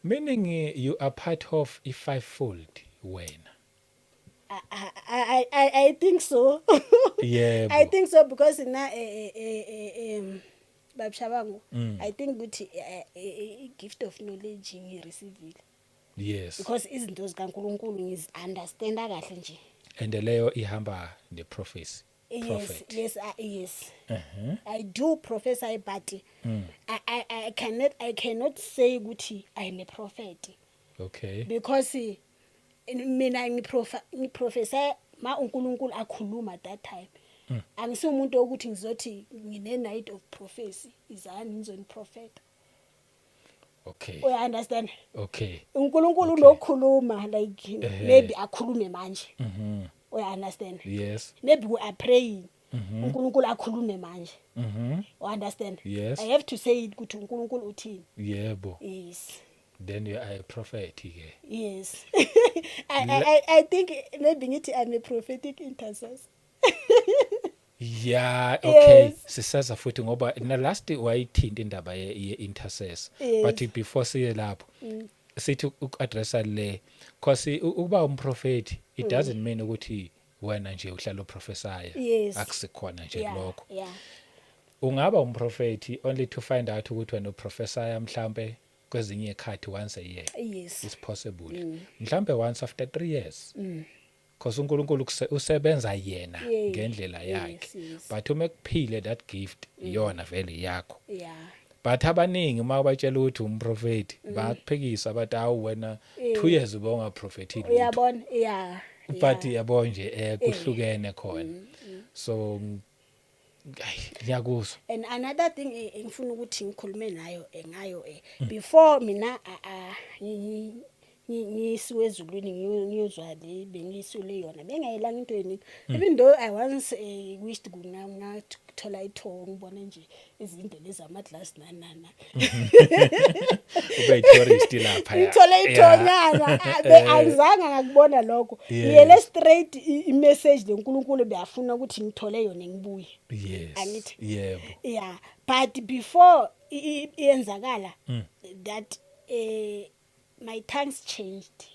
Meaning you are part of i fivefold wena. I think so. I think so because na babushabangu, I think ukuthi i gift of knowledge ngireceive because izinto zikaNkuluNkulu ngizi-understanda kahle nje. And leyo ihamba ne prophecy. Yes. Prophet. Yes. I do prophesy, but I cannot say ukuthi I'm a prophet because mina ngiprophesy ma uNkulunkulu akhuluma that time. Angisumuntu ukuthi ngizothi ngine night of prophecy, izani ngizoniprofeta. You understand? Okay. uNkulunkulu unokhuluma, like maybe akhulume manje. You understand? Yes. Maybe we are praying, uNkulunkulu akhulume manje. You understand? Yes. I have to say it ukuthi uNkulunkulu uthini. Yes. Then you are a prophet ke. Yes, I think maybe ngithi I'm a prophetic intercessor. Yeah, okay. Yes. Sisaza futhi ngoba na last wayithinta indaba ye intercessor. But before siye lapho, sithi uku-addressa le, cause ukuba umprofeti, it doesn't mean ukuthi wena nje uhlala uprophesy. Akusikhona nje lokho. Ungaba umprofeti only to find out ukuthi wena uprophesy mhlambe kwezinye ikhathi once a year. It's possible. Mhlambe once after 3 years. Because uNkulunkulu usebenza yena ngendlela yakhe. But uma ekuphile that gift, iyona vele yakho. But abaningi uma ubatshela ukuthi umprofeti, bayakuphikisa, bathi, "Awu wena, 2 years ube ungaprofethi lutho." Uyabona, But yabo nje, kuhlukene khona, so ayi, ngiyakuzwa. And another thing engifuna ukuthi ngikhulume nayo ngayo, before mina ngisiwe ezulwini, ngiyozwa le bengisule yona, bengayelanga into eningi, even though I once wished kungathola ithobo, ngibone nje izindlu lezi ama-glass nani nani nani. Ube yi-tourist lapha. Ngithole ithonyana. Angizange ngakubona lokho. Ngiyele straight i-message leNkulunkulu beyafuna ukuthi ngithole yona, ngibuye. Angithi? Yebo. Yeah, but before iyenzakala that, my tongues changed,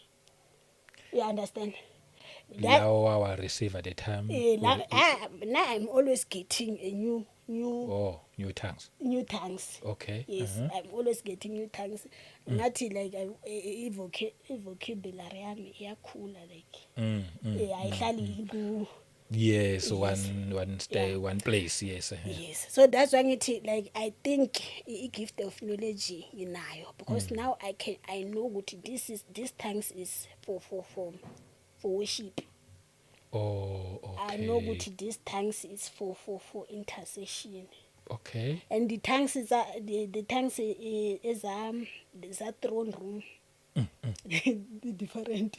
you understand that? Lawo wawa receive at the time? La, now I'm always getting a new Oh, new tongues. New tongues. Yes. I'm always getting new tongues. Ngathi like i-vocabulary yami iyakhula, like ayihlali ku Yes, one stay one place, yes. Yes, so that's why ngithi like I think i-gift of knowledge nginayo because now I know ukuthi this tongues is for worship. I know ukuthi this tongues is for intercession. And the tongues is the tongues eza za throne room different.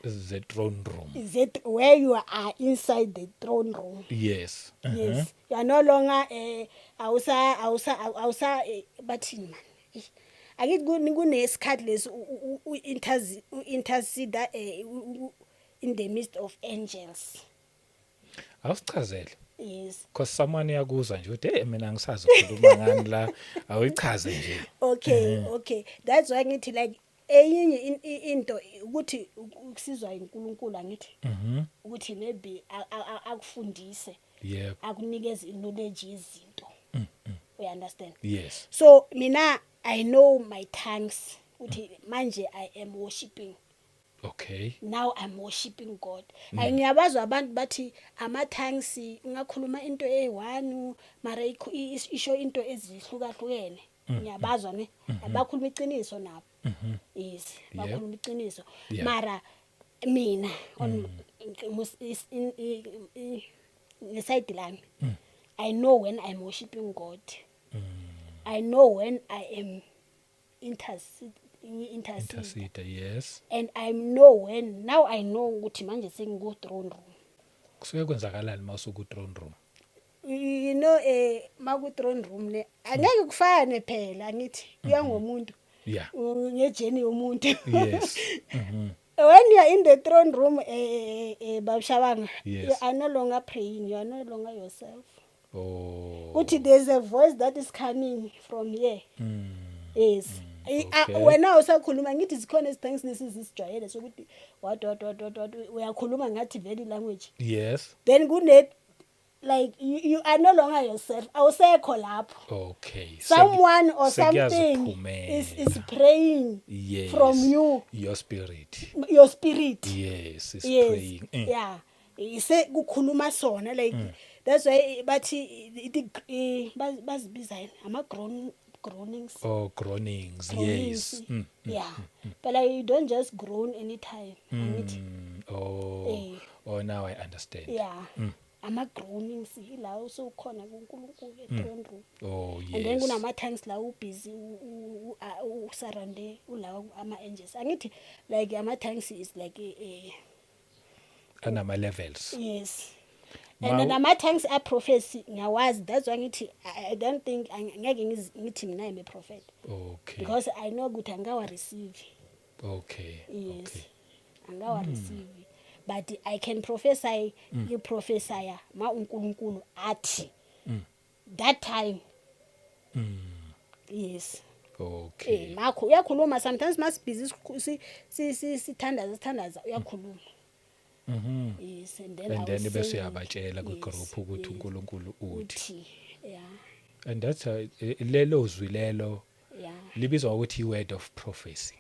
The throne room. Is it where you are inside the throne room? Yes. Yes, you are no longer awusa bathini man? Eh, akithi kunesikhathi lesi u-intercede in the midst of angels. Awusichazele. Yes. Because someone uyakuzwa nje uthi, "Hey, mina ngisazi ukukhuluma ngani la." Awuyichaze nje. Okay, that's why ngithi like eyinye into ukuthi ukusizwa iNkulunkulu, angithi, ukuthi maybe akufundise, akunikeze knowledge yezinto, you understand? Yes. So mina I know my tongues uthi manje I am worshiping. Now I'm worshiping God. Ayi, ngiyabazwa abantu bathi ama tongues ungakhuluma into eyi-one mara isho into ezihlukahlukene. Ngiyabazwa ne abakhuluma iqiniso nabo. Yes, bakhuluma iqiniso. Mara mina on ngeside lami, I know when I'm worshiping God. I know when I am intercede intercede. Intercede, yes. And I know when, now I know ukuthi manje sengiku throne room. Kusuke kwenzakalani mawusuku throne room? You know, maku throne room ne, angeke kufane phela, angithi kuya ngomuntu, nge-journey yomuntu. When you are in the throne room, Baba Shabanga, you are no longer praying, you are no longer yourself. Uthi there's a voice that is coming from here. Yes. Wena usakhuluma, ngithi zikhona izithings nesizijwayele sokuthi what what what what what, uyakhuluma ngathi vele language. Then kune like you are no longer yourself, awusekho lapho. Someone or something is praying from you. Your spirit. Your spirit. Yes, is Yes. praying. Yeah, ise kukhuluma sona, like that's why bathi bazibiza yini, ama groanings. Oh, groanings. Groanings. Yes. Yeah, but like, you don't just groan anytime, angithi? Oh. Oh, now I understand. Yeah, ama groanings ila usukhona kuNkulunkulu e-throne room. And then kunama times la ubusy usurround ulawa ama angels, angithi? Like ama tongues is like a Anama levels. Yes, and then ama tongues a prophecy ngiyawazi. That's why ngithi I don't think angeke ngithi mina I'm a prophet because I know ukuthi angawa receive. Yes. Angawa receive, but I can prophesy. Ngiprophesy ma uNkulunkulu athi that time. Yes. Makho uyakhuluma sometimes, masibhizi sithandaza, sithandaza, uyakhuluma. Yes, and then And I then will bese say it. uyabatshela kwi-group ukuthi uNkulunkulu uthi. Uthi, yeah. And that's lelo zwi lelo libizwa ngokuthi i-word of prophecy.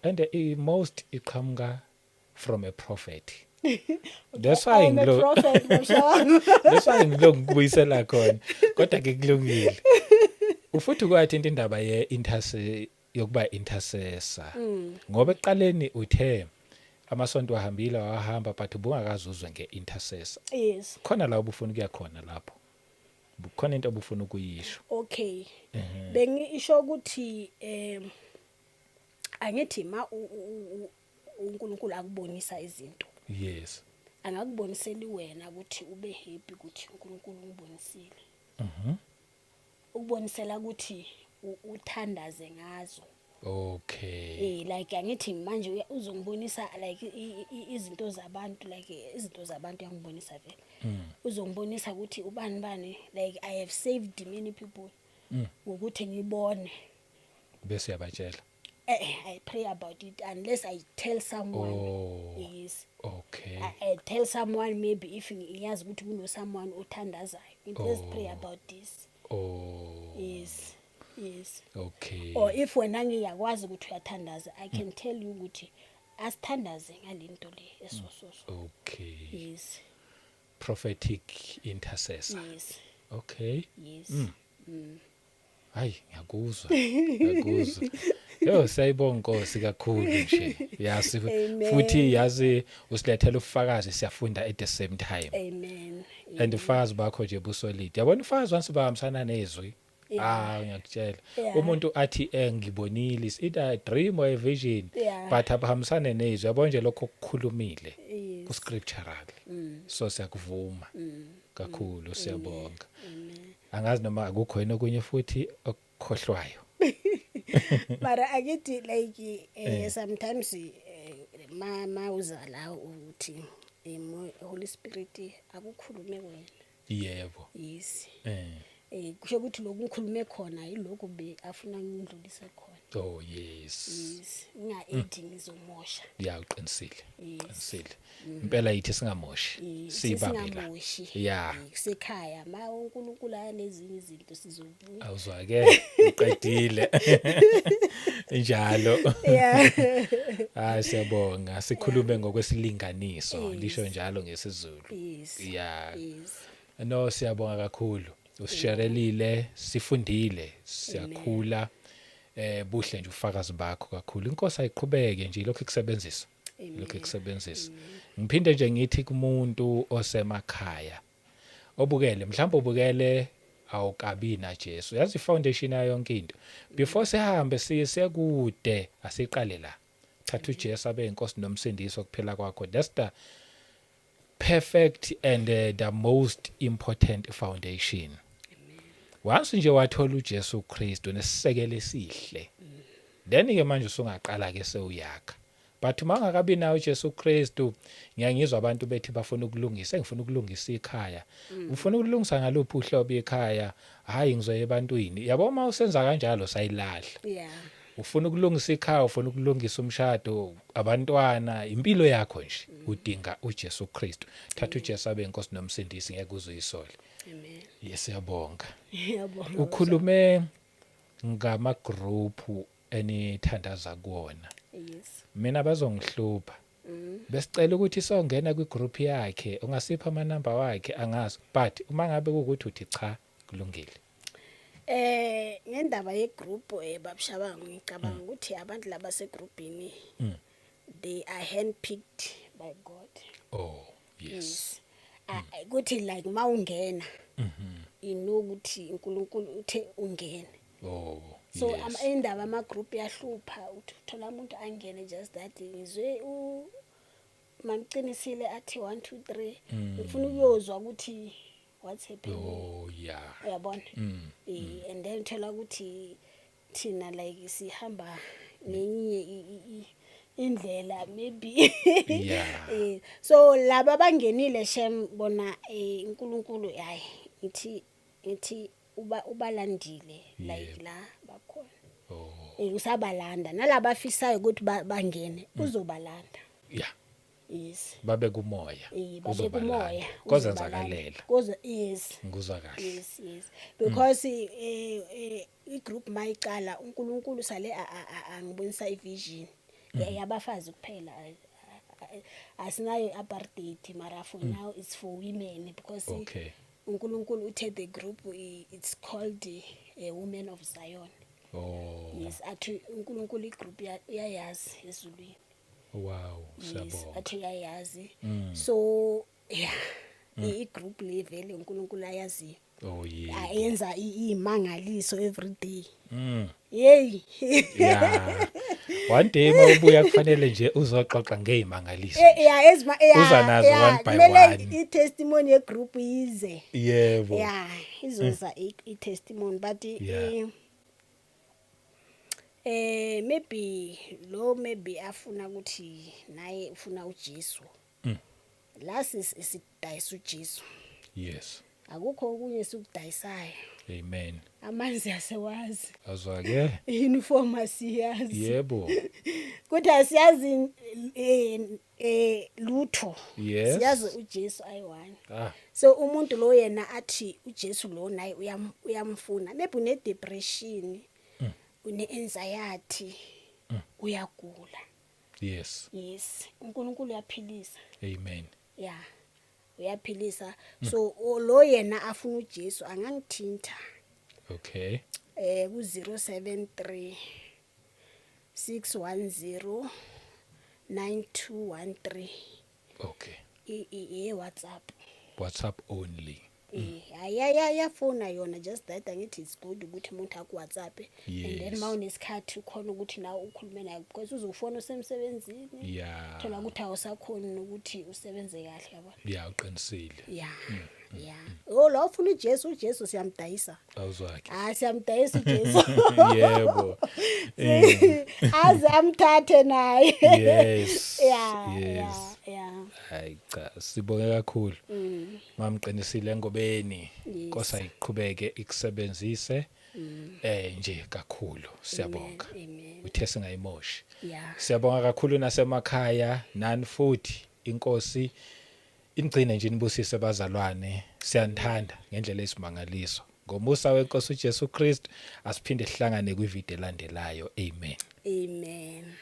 And most iqhamuka from a prophet. That's why I'm a ngilo prophet, Mshawami. That's why ngilo ngikubuyisela khona. Kodwa ke kulungile. Ufuthi kwathinta indaba ye interse yokuba intercessor. Ngoba ekuqaleni uthe amasonto ahambile wahamba, but ubungakazuzwe nge-intercessor. Yes. Khona la ubufuna ukuya khona lapho. Bukhona into obufuna ukuyisho. Okay, bengisho ukuthi angithi ma uNkulunkulu akubonisa izinto, angakuboniseli wena ukuthi ube happy ukuthi uNkulunkulu ungibonisile. Ukubonisela ukuthi uthandaze ngazo. Like angithi manje uzongibonisa like izinto zabantu, like izinto zabantu uyangibonisa vele. Uzongibonisa ukuthi ubani bani, like I have saved many people ngokuthi ngibone. Bese uyabatshela. I pray about it unless I tell someone. Yes. I tell someone, maybe if ngiyazi ukuthi kuno someone othandazayo. Let's pray about this. Yes. Or if wena ngiyakwazi ukuthi uyathandaza, I can tell you ukuthi asithandaze ngalento le esososo. Yes. Prophetic intercessor. Yes. Yes. Hayi, ngiyakuzwa. Ngiyakuzwa. Yo, siyayibonga Nkosi kakhulu nje. Yazi Amen. futhi yazi usilethela ufakazi, siyafunda at the same time. Amen. And ufakazi bakho nje busolid. Yabona, ufakazi once bahambisana nezwi. Ah, ngiyakutshela. Umuntu athi ngibonile, is either a dream or a vision, but abahambisane nezwi. Yabona nje lokho okukhulumile ku scriptural. So siyakuvuma kakhulu, siyabonga. Amen. Angazi noma akukho yini okunye futhi okukhohlwayo. Mara akithi like sometimes ma uza la uthi Holy Spirit akukhulume wena. Yes. Kusho ukuthi lokhu ngikhulume khona yilokhu be afuna ngidlulise khona. Oh yes. Yes, nginga add, ngizomosha. Ya, uqinisile. Yes. Uqinisile. Impela yithi singamoshi. Sibambe la. Singamoshi. Kusekhaya ma uNkulunkulu anezinye izinto sizobuya. Awuzwa ke, uqedile. Njalo. Hayi, siyabonga. Sikhulume ngokwesilinganiso, lisho njalo ngesiZulu. No, siyabonga kakhulu. Usisharelile, sifundile, siyakhula. Buhle nje ufakazi bakho kakhulu. Inkosi ayiqhubeke nje lokho ikusebenzisa. Lokho ikusebenzisa. Ngiphinde nje ngithi kumuntu osemakhaya obukele, mhlawumbe ubukele awukabi na Jesu. Yazi, foundation yayo yonke into. Before sihambe siye sekude, asiqale la. Thatha uJesu abe inkosi nomsindisi wokuphila kwakho. That's the perfect and the most important foundation. Once nje wathola uJesu Kristu nesisekelo esihle, then ke manje usungaqala ke sewuyakha. But uma ungakabi nawo uJesu Kristu, ngiyangizwa abantu bethi bafuna ukulungisa, engifuna ukulungisa ikhaya. Ufuna ukulungisa ngaluphi uhlobo ikhaya? Hayi, ngizoya ebantwini. Yabo, uma usenza kanjalo sayilahla. Ufuna ukulungisa ikhaya, ufuna ukulungisa umshado, abantwana, impilo yakho nje, udinga uJesu Kristu. Thatha uJesu abe inkosi nomsindisi, ngeke uzuyisole. Amen. Yes, siyabonga. Ngiyabonga. Ukhulume ngama group enithandaza kuwona. Yes. Mina bazongihlupha. Besicela ukuthi songena kwigroup yakhe, ungasipha ama number wakhe, angazi. But uma ngabe kuukuthi uthi cha, kulungile. Ngendaba yegroup, baba Shabangu, ngicabanga ukuthi abantu laba segroupini, they are handpicked by God. Oh, yes. Ah, kuthi like mawungena, you know ukuthi uNkulunkulu uthe ungene. So indaba ama group yahlupha, uthi uthola umuntu angene just that ngizwe u mamqinisile athi 1 2 3, ngifuna ukuyozwa ukuthi what's happening. Uyabona? And then uthola ukuthi thina like sihamba ngenye indlela maybe. So laba abangenile, shem, bona uNkulunkulu, hayi, ngithi uba ubalandile like la bakhona. Usabalanda nalaba afisayo ukuthi bangene, uzobalanda. Yes. Babe kumoya. Babe Uzobalanda. kumoya. Kozenzakalela. Koze, yes. Ngikuzwa kahle. Yes, because igroup mayicala, uNkulunkulu sale angibonisa ivision yabafazi kuphela. Asinayo apartheid, mara for now it's for women because uNkulunkulu uthe the group it's called Women of Zion. Yes, athi uNkulunkulu igroup uyayazi ezulwini. Yes. Siyabonga. Athi uyayazi. So yeah, igroup le vele uNkulunkulu ayaziyo. Ayenza imangaliso every day. Yey. Yeah. One day mawubuya kufanele nje uzoxoxa ngezimangaliso. Yeah, ezima, yeah. Uza nazo one by Kumele one. i-testimony yegroup ize. Yeah, izoza i-testimony, but maybe lo maybe afuna ukuthi naye ufuna uJesu. La sidayisa uJesu. Akukho okunye sikudayisayo. Amen. Amanzi asewazi. Azwa ke? Uniform asiyazi. Kuthi asiyazi lutho. Siyazi uJesu ayi-one. So umuntu lo yena athi uJesu lo naye uyamfuna. Maybe une depression, une anxiety, uyagula. Yes, uNkulunkulu uyaphilisa. Amen. Yeah. Uyaphilisa. So lo yena afuna uJesu angangithinta. Ku 073 610 9213. I WhatsApp. WhatsApp only. Ayayafona yona, just that angithi it's good ukuthi umuntu aku WhatsApp and then mawunesikhathi ukhona ukuthi nawe ukhulume naye, because uzofona usemsebenzini. Thola ukuthi awusakhoni nokuthi usebenze kahle, yabona. Yeah, uqinisile. Yeah. Oh, lo ufuna uJesu, uJesu siyamdayisa. Awuzwakhe. Ah, siyamdayisa uJesu. Aze amthathe naye. Yeah. Hayi cha, sibonge kakhulu. Mamqinisile Ngobeni. Nkosi ayiqhubeke ikusebenzise. Nje kakhulu. Siyabonga. Amen. Uthe singayimoshi. Siyabonga kakhulu nasemakhaya nani futhi, inkosi ingcine nje inibusise bazalwane. Siyanithanda ngendlela esimangaliso. Ngomusa wenkosi uJesu Kristu asiphinde sihlangane kwivideo elandelayo. Amen. Amen.